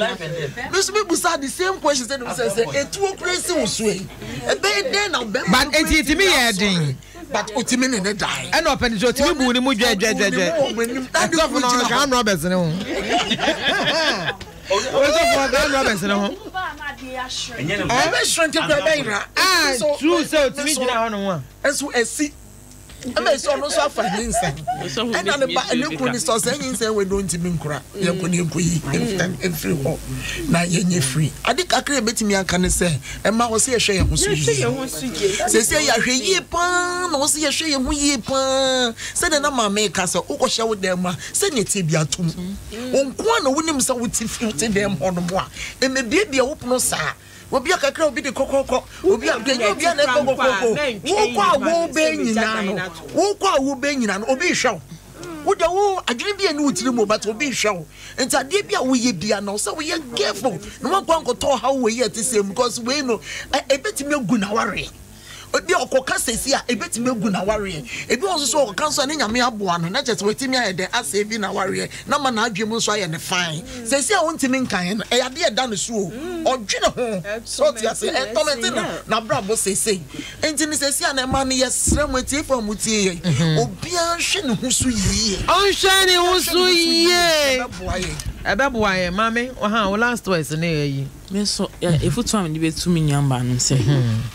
Me so me busa the same question sɛdeɛ wo sɛ sɛ etuo kura esi wo so yi. Ɛbɛyɛ dɛn na bɛrima But eti etimi yɛ den. But otimi ne ne dae. Ɛna ɔpɛ ne sɛ otimi bu ne mu dwɛdwɛdwɛdwɛ. Ɛsɔfo no ɔka arm robbers ne ho. Osɔfo ɔka arm robbers ne ho. Ɛbɛ shrink kura ɛbɛ yira. Ah true sɛ otumi gyina hɔ nom a. Ɛnso ɛsi ɛna ɛsi ɔno nso afa nyinsɛn ɛna ne ba ne kunu ne sɛ ɔsɛ nyinsɛn wei de ɔntumi nkura yɛnkɔ ne yɛnkɔ yi mfiri hɔ na yɛnyɛ firi ade kakra yɛbɛtumi aka ne sɛ ɛma wɔ sɛ yɛhwɛ yɛn ho so yie sɛsɛ yɛahwɛ yie paa na wɔ sɛ yɛhwɛ yɛn ho yie paa sɛdeɛ na maame ka sɛ wokɔhyɛ wo dan mu a sɛdeɛ tie bi atom wo nko a na wonim sɛ wote fi wote dan mu hɔ nom a ɛmɛbiabia wo pono saa Obi a kakra obi de kɔkɔkɔ obi a deɛ obi a na ɛkɔ kɔkɔkɔ wokɔ a wobɛ nyinaa no wokɔ a wobɛ nyinaa no obi hwɛ wo wo deɛ wo adwene bi a ɛne wo tiri mu but obi hwɛ wo nti adeɛ bi a woyɛ bia no sɛ woyɛ careful na wankɔ ankɔtɔ ɔhaw wei a ɛte sɛ mu because wei no ɛbɛtumi agu na wareɛ. Ebi a ɔkɔka sɛsi a ebetumi agu n'awareɛ. Ebi wɔ nso so ɔkɔka nso a ne Nyame aboa no na kyerɛ sɛ watumi ayɛ dɛn asave n'awareɛ na ama n'adwene mu nso ayɛ no fine. Sɛsi a ɔntumi nkaeɛ no ɛyɛ adeɛ a ɛda ne so o. Ɔdwene ho. So ɔte aseɛ? Ɛtɔmɛnte no n'abrabɔ seesei. Nti no sɛsi a na ɛma no yɛsrɛ mo atiefoɔ a motie yɛn, obiara nhwɛ ne ho so yie. Ɔnhwɛ ne ho so yie. Ɛbɛboa yɛn. Ɛbɛboa yɛn. Maame, ɔha wo last words ne ayi. Me nso, afotu a mede bɛtu me nuabaa no sɛ,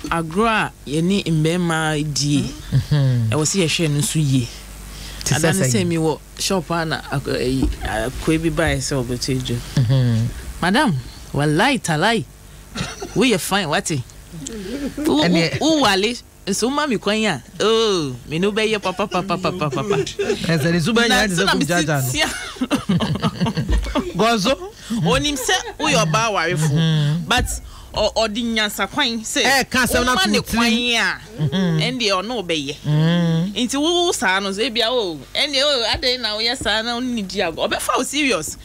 agorɔ a yɛne mmarima die, ɛwɔ sɛ yɛhwɛ no nso yie. Ada no sɛ mewɔ shop a na akoa bi baeɛ sɛ ɔbɛtɔ aduro. Madam, walai talai, woyɛ fine wate. Wowale Nso woma me kwan a, oh, me ne wo bɛyɛ papapapapapa. Ɛsɛ ne suban nyinaa te sɛ kum kyaakyaa no. Gɔso. Onim sɛ woyɛ ɔbaa warefo, mm-hmm. but ɔde nyansa kwan sɛ ɛka asɛm no woma ato ne wo kwan tirim. a, ɛndeɛ ɔne wo bɛyɛ. Nti wo saa no so ebia o, ɛndeɛ o, adɛn na woyɛ saa na wo ne no di agorɔ. Ɔbɛfa wo serious.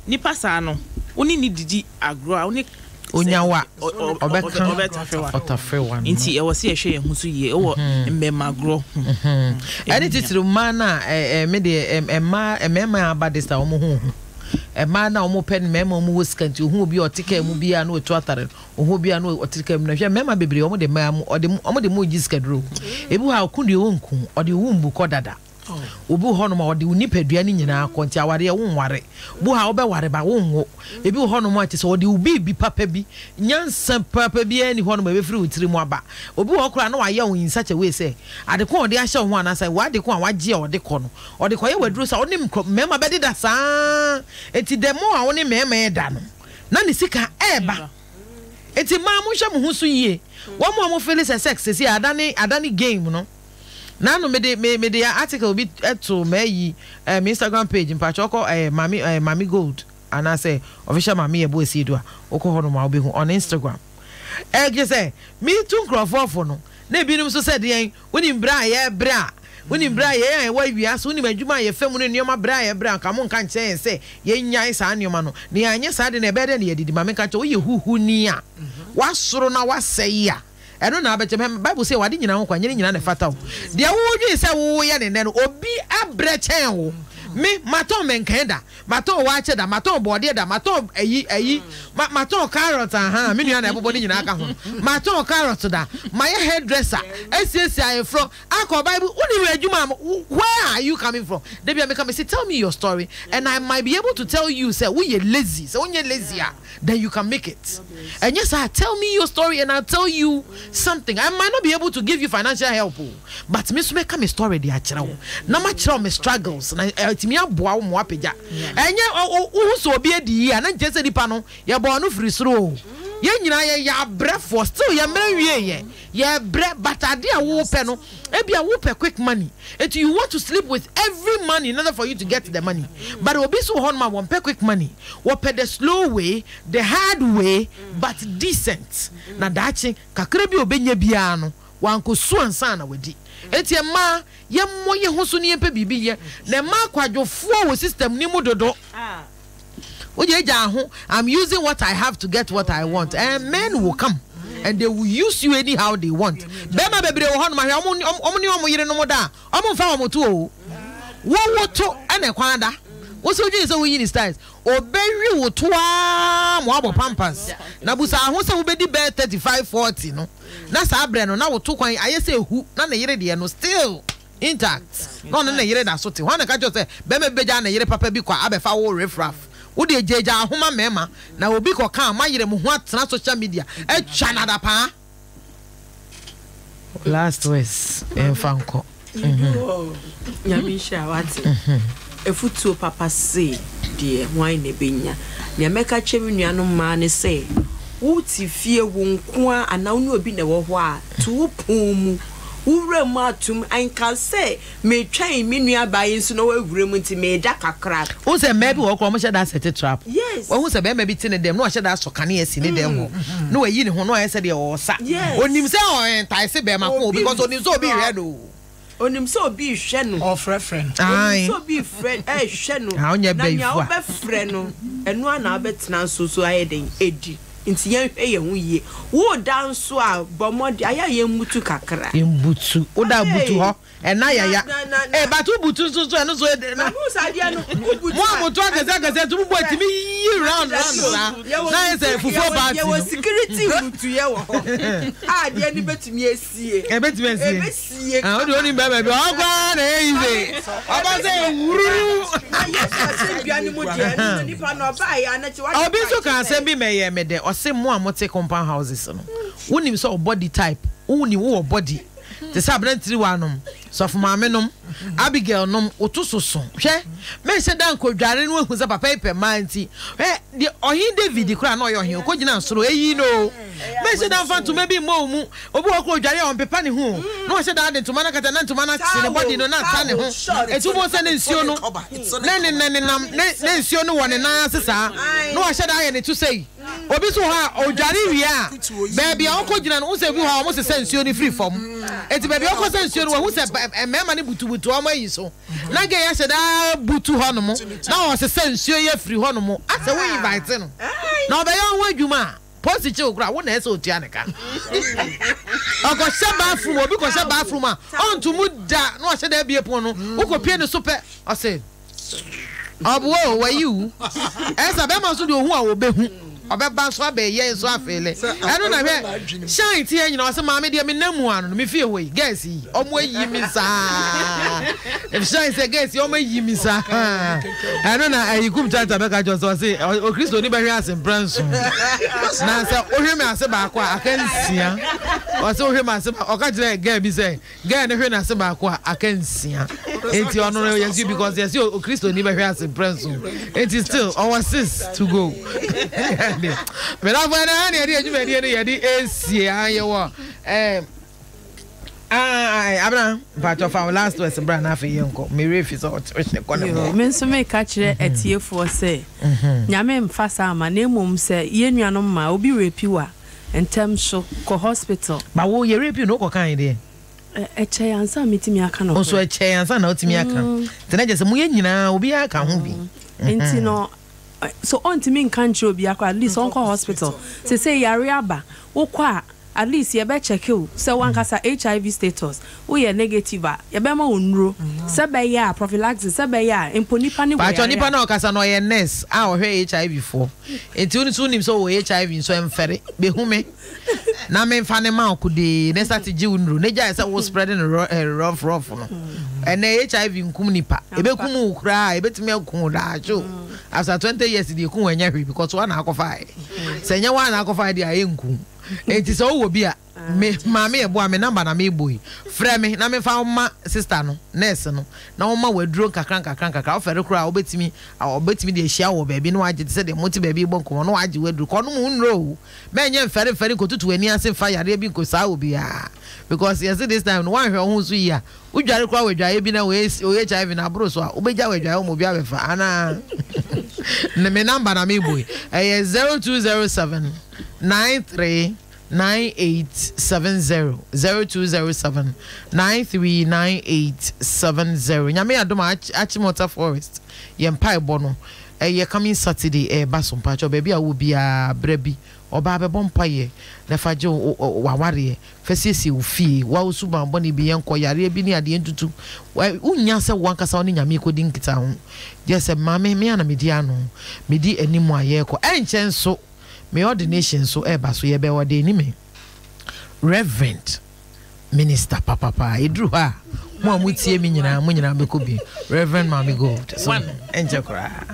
Nipa saa no, wo ne no didi agorɔ a, wo ne. Onya wo a, ɔbɛka ɔtafewa no. Nti ɛwɔ sɛ yɛhwɛ yɛn ho so yie wɔ mmɛmagorɔ ho. Ɛne titiriw mmaa no a, me deɛ, mmaa, mmarima a aba this time wɔn ho hu. Mmaa no a wɔpɛ mmarima a wɔwɔ sika nti, ohun obi a ɔte kaa mu biara na watu atare no, ohun obi a na ɔte kaa mu na hwɛ mmarima bebree wɔn de mmaa mu, ɔde wɔn de mu gye sikaduro. Ebi wɔ hɔ a ɔko deɛ ɔnku, ɔde owu mbu kɔ dada. Obi wɔ hɔnom a ɔde wo nipadua no nyinaa kɔ nti awareɛ wonware. Obi wɔ hɔ a wobɛware ba wonwo. Ebi wɔ hɔnom a kyerɛ sɛ ɔde wo biribi papa bi, nyansa papa biara nni hɔnom a ɛbɛfiri wo tiri mu aba. Obi wɔ hɔ koraa na wayɛ wo in such a way sɛ ade ko a ɔde ahyɛ wo ho anaasɛ w'ade ko a wagye a ɔde kɔ no, ɔde kɔyɛ w'aduro sɛ wo ne mmarima bɛdeda saa ara. Nti the more a wo ne mmarima reda no, na ne sika ɛreba. Nti mmaa monhwɛ mo ho so yie. Wɔn a wɔfeeli sɛ sex seesei adane adane game no. Nano mede me mede article bi to m'ayi eh, me Instagram page mpakyɛ ɔkɔ eh, Mame eh, Mame Gold anaasɛ official Mame Yɛbo Asiedu a wokɔ hɔ nom a wobɛhu on Instagram. Eh, kyerɛ sɛ metu nkurɔfoɔ fo no na ebinom nso sɛ deɛn wonim berɛ a yɛbrɛ a wonim berɛ a yɛn a yɛwɔ awia so wonim adwuma a yɛfa mu ne nneɛma berɛ a yɛbrɛ a nka monka nkyerɛ yɛn sɛ yɛnnyae saa nneɛma no na yɛanyɛ saa de na ɛbɛyɛ dɛn na yɛadidi ma menka nkyerɛ woyɛ huhuni a woasoro na woasɛe a Ɛno na abɛkyɛ. Hwɛ, Bible se, Wɔ ade nyinaa ho kwan, nyɛ ne nyinaa na ɛfata wo. Deɛ wodwen sɛ woyɛ no nnɛ no, obi abrɛ kyɛn wo. Me, matɔn mɛnkɛn da, matɔn waakye da, matɔn bɔɔdeɛ da, matɔn ayi, ayi, ma, matɔn carrot, ahaa, me nua na ɛbobɔ ne nyinaa ka ho no. Matɔn carrot da, mayɛ hairdresser, asiesie ayeforɔ, akɔ Bible, wonim adwuma a, where are you coming from? Da bi a meka, mese, tell me your story and I might be able to tell you sɛ woyɛ lazy, sɛ wonyɛ lazy a, then you can make it. Ɛnyɛ saa, tell me your story and I'll tell you something. I might not be able to give you financial help o, but me nso mɛka me story de akyerɛ wo na makyerɛ wo me struggles na ɛtumi aboa wo ma woapagya. Ɛnyɛ wohu sɛ obi adi yie a na nkyerɛ sɛ nipa no yɛbɔɔ no firi soro o. Yɛn nyinaa yɛyɛ abrɛfoɔ, still yɛn mmerɛ nwie yɛ. Yɛbrɛ but ade a wopɛ no ebia wopɛ quick money nti you want to sleep with every man in order for you to get the money but obi nso wɔ hɔnom a wɔmpɛ quick money wɔpɛ the slow way the hard way but decent na daakye kakra bi a obenya biara no wankɔsu ansa na wadi nti mmaa yɛmmɔ yɛn ho so na yɛmpɛ biribi nyɛ na mmaa kwadwofoɔ wɔ system no mu dodo. Wode agya ho, I'm using what I have to get what I want. And men will come and they will use you anyhow they want. Bɛrima bebree wɔ hɔnom ahwɛ ɔmo ne ɔmo yerenom da a, ɔmo nfa wɔn to o. Wo wo to ɛna ɛkwan da. Wo sɛ wodwene sɛ woyi ne styles. Obewi wo to aa ma wabɔ pampas. Na busa ho sɛ wobɛdi bɛyɛ 35, 40 no. Na saa berɛ no na wo to kwan ayɛ sɛ ehu na ne yere deɛ no still. Intact. Na ɔne ne yere da so te. Hwan na ɛka kyerɛ wo sɛ barima bi bɛgyaa ne yere papa bi kwa abɛfa wo riffraff? Wo deɛ gyaagyaa ho ma mmarima na obi kɔka a moayere mo ho atena social media atwa no adapaa. Last words yɛmfa nkɔ. Nyame nhyira wo ate. Afutuo papa sei deɛ hwan na ɛbɛnya. Nea mɛka kyerɛ me nuanom mmaa ne sɛ, wote fie wo nko ara anaa wo ne obi na ɛwɔ hɔ a, to wo pon mu Wo wura mu atom nka sɛ, Metwɛn me nuabaa yi nso na wawura mu nti meda kakra. Wohu sɛ mmaa bi wɔ hɔ koraa wɔhyɛ da asɛte trap. Yes. Wahu sɛ barima bi te ne dɛm na wahyɛ da asɔ kanea asi ne dɛm hɔ na wayi ne ho na wayɛ sɛ deɛ ɔresa. Yes. Onim sɛ ɔrentaese barima ko o Obi because onim sɛ obi refrɛ. rehwɛ no o. Onim sɛ obi rehwɛ no. Ɔrefrɛfrɛ no. Ae. Onim sɛ obi refrɛ rehwɛ no. Ah, ɔnyɛ Na nea bɛyifoa. wobɛfrɛ no, ɛno ara na wobɛtena nso so ayɛ dɛn adi. Nti yɛnhwɛ yɛn ho yie. Woda nso a, bɔ mmɔden, ayɛ a yɛmmutu kakra. Yɛmbutu. Woda a butu hɔ. Ɛna yaya. Na, na, na. Eh, but wobutu nso so ɛno nso ede na. Mahu saa adeɛ no, wobutu a. Mo a moto akɛse akɛse nso mobɔ etimi yiyi round round saa. Na ayɛ sɛ fufuo party no. Yɛwɔ security mbutuyɛ wɔ hɔ a adeɛ no bɛtumi asie. Ɛbɛtumi asie. Ɛbɛsie. Ah, wode onim bɛrima bi ɔhɔ koraa na ɛyɛ easy. Ɔba sɛ wururu. Na Yesu asɛnnua no mu deɛ, ɛno no nipa no ɔbaeɛ a na kyɛ wade Obi nso mpae ka kyɛ asɛm sɛ. bi ma ɛyɛɛ me dɛ. Ɔse mo a mote compound houses no, wonim sɛ wo body type, wonim wowɔ body te sɛ aberantiriwa nom, sɔfo maame nom, Abigail nom, woto so so. Hwɛ, menhyɛ da nkɔdware no ahu sɛ papa yi pɛ mmaa nti. Hwɛ, deɛ ɔhen David koraa na ɔyɛ ɔhen, ɔkɔgyina soro, eyi no o. Menhyɛ da mfa ntoma bi mmɔ wo mu. Obi wɔ hɔ koraa ɔdware a ɔmpepa ne ho o, na wahyɛ da de ntoma no akata na ntoma no akye ne body no na ata ne ho. Enti wobɛhu sɛ ne nsuo no ne ne nenam ne ne nsuo no wɔ ne nan ase saa na wahyɛ da ayɛ ne to sei. Obi nso wɔ hɔ a ɔdware wie a baabi a ɔkɔgyina no wohu sɛ ebi wɔ hɔ a wɔsesa nsuo no firi fam. Enti baabi a ɔkɔsa nsuo no wahu sɛ mmarima no butubutu wɔn ayi so na gay ahyɛ da butu hɔnom na ɔsesa nsuo yi afiri hɔnom asɛ wo invite no na ɔbɛyɛ wo ho adwuma a. Polisi kye wo koraa wo na ɛsɛ otua ne ka. Ɔkɔhyɛ bathroom obi kɔhyɛ bathroom a ɔnto mu da na wahyɛ da abie pon no wokɔ pie ne so pɛ ɔse ɔboa o wayi wo. Ɛsa bɛrima nso deɛ ohu a ɔbɛhu ɔbɛba nso abɛyɛ nso afeele ɛno na hwɛ shine teɛ nyina ɔse maame deɛ menam mu ano no me fie hɔ yi girls yi ɔmo ayi me saa shine sɛ girls yi ɔmo ayi me saa ɛno na ayi kum chanta bɛka kyerɛ sɛ ɔse okristo ni bɛhwe ase mprɛ nson na sɛ wohwe me ase baako a aka nsia ɔse wohwe me ase ɔka kyerɛ girl bi sɛ Girl no hwe n'ase baako a aka nsia enti ɔno no yɛsi because yɛsi okristoni bɛhwɛ ase mprɛ nson enti still ɔwɔ six to go medafo ɛna ɛna yɛde adwumadie no yɛde esie an yɛwɔ ɛɛ abena mpatsɔ fa last words bra na afei yɛn kɔ mewura fi sɛ ɔhyɛ kɔ ne bɔ. Me nso meka kyerɛ atiefoɔ sɛ Nyame mfa saa mma na mmom sɛ yɛn nuanom mmaa obi rape wo a Ntɛm so, kɔ hospital. Ba wo yɛ rape no wokɔ kan deɛ. Ɛkyɛe ansa metumi aka nokorɛ. Nso ɛkyɛe ansa na wotumi aka. Nti na kyerɛ sɛ moyɛ nyinaa obiara ka ho bi. Nti no so ɔntumi nka nkyerɛ obiara koraa at least ɔnkɔ hospital. Sesei yare aba wokɔ a at least yɛbɛ check wo sɛ wankasa HIV status woyɛ negative a yɛbɛma wo nnuro sɛ bɛyɛ a prophylaxis sɛ bɛyɛ a mpo nipa no wɔ Paatwɔ yare nipa a. no a ɔkasa no ɔyɛ nurse a ɔhwɛ HIV foɔ. Enti wo nso wonim sɛ ɔwɔ HIV nso ɛmfɛre. Bɛhu me na memfa no ma wo kodee na start gye wo nnuro na gyae sɛ wo spread no rough rough no. Ɛnɛ HIV nkum nipa. Ɛbɛkum wo koraa, ɛbɛtumi aku wo daakye o. After 20 years deɛ ɛku wo ɛnyɛ hwee because woa na akɔfaeɛ. Sɛ ɛnyɛ woa na akɔfaeɛ deɛ a ɛnku wo. Enti sɛ wowɔ bi a, Me maame ɛboa me number na mebɔ yi frɛ me na memfa wo ma sister no nurse no na ɔma wo aduro nkakra nkakra nkakra wofɛre koraa a wobɛtumi ɔbɛtumi de ahyia wo wɔ baabi na wagye te sɛ deɛ mote baabi rebɔ nkɔmmɔ na wagye wo aduro kɔnom wo nnuro o mɛnyɛ mfɛre mfɛre nkɔtutu w'ani ase mfa yareɛ bi nkɔsaa obiara because yɛse this time no woanhwɛ wo ho so yie a Wodware koraa wɔ adwaeɛ bi na wo HIV no aboro so a, wobɛgya wɔ adwaeɛ hɔ ma obi abɛfa anaa? Ne me number na mebɔ yi. Ɛyɛ 0207 93 9870 0207 93 9870. Nyame adom a Achimota Forest yɛn mpaebɔ no ɛyɛ coming Saturday ɛɛba so mpakyɛw baabi a wowɔ biara bra bi ɔbaa bɛbɔ mpaeɛ na fa gye w'awareɛ Fa siesie wo fie, wo suban bɔne bi, yɛnkɔ, yareɛ bi ne adeɛ ntutu. Wonnya sɛ wo ankasa wo ne Nyame rekɔdi nkitaho. Gyɛ sɛ Maame, me ara na medi ano, medi anim a yɛrekɔ. Ɛnkyɛ nso, me ordination nso reba so, yɛbɛ ordaini me Reverend Minister papapa. Ɛduru hɔ a, mo a motie me nyinaa, mo nyinaa bɛkɔ bi. Reverend Maame Gold. So, ɛnkyɛ koraa.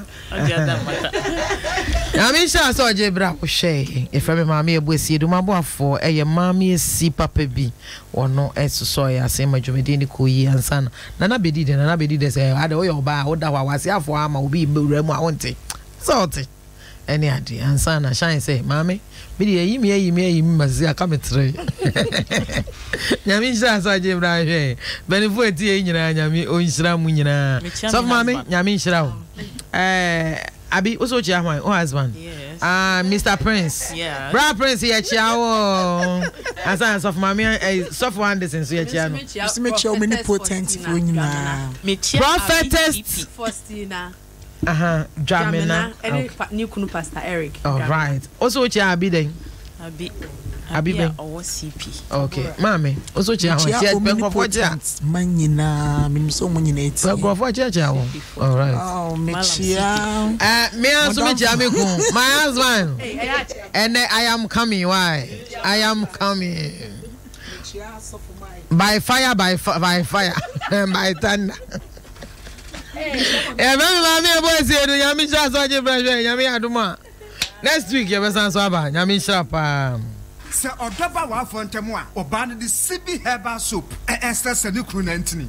Nyame nhyira sɛ ɔgye berɛ a wohwɛɛ. Yɛfrɛ me Maame Abu Asiedu. M'aboafoɔ yɛ Maame Asi papa bi. Ɔno sosɔɔ yɛn ase ma dwumadie no kɔɔ yie ansa na Nana bɛdi dɛ. Nana bɛdi dɛ sɛ adɛ woyɛ ɔbaa a woda hɔ a w'ase afɔ ama obi bɛwura mu a wonte sɛ ɔte ɛne adeɛ ansa na shine sɛ maame me deɛ ayi me ayi me ayi me ma sisi aka me tere. Nyame nhyira sɛ ɔgye berɛ a wohwɛɛ. Mpanimfoɔ a ɛtie yi nyinaa Nyame ɔnhyira mo nyinaa. Mekyia me Sɔfo Maame husband. Nyame nhyira wo. Eh, Abi, wo so wokyia hwan? Wo husband? Yes. Ah, Mr. Prince. Yes. Bra Prince yɛkyia wo. Ansa na sɔfo maame eh, sɔfo Anderson so yɛkyia no. Mesi mekyia wo mini potent foɔ nyinaa. Mekyia Abi Prophetess PP. Faustina. Aha, Dwamena. Dwamena ɛne pa, ne kunu Pastor Eric. All right. Wo so wokyia Abi dɛn? Abi. Abi Abi a bɛn? ɔwɔ CP. Okay. Maame, wo so kyia hwan? Mekyia Kyia pɛ nkurɔfoɔ kyia. omnipotent ma nyinaa. Menim sɛ ɔmo nyinaa tie. Pɛ nkurɔfoɔ kyiakyia wo. All right. Oh, mekyia. Eh, me nso mekyia me kun. My husband. Ɛnɛ I am coming. Why? I am coming. By fire, by, by fire, by thunder. Yɛfrɛ me maame ɛbɔ asie no nyame nhyira sɛ ɔgye brɛ hwɛ nyame yɛ adom a next week yɛbɛsan so aba nyame nhyira paa. Sɛ ɔdɔ ba w'afoɔ ntam a, ɔbaa no de Sibi Herbal Soap srɛsrɛ ne kunu nantini.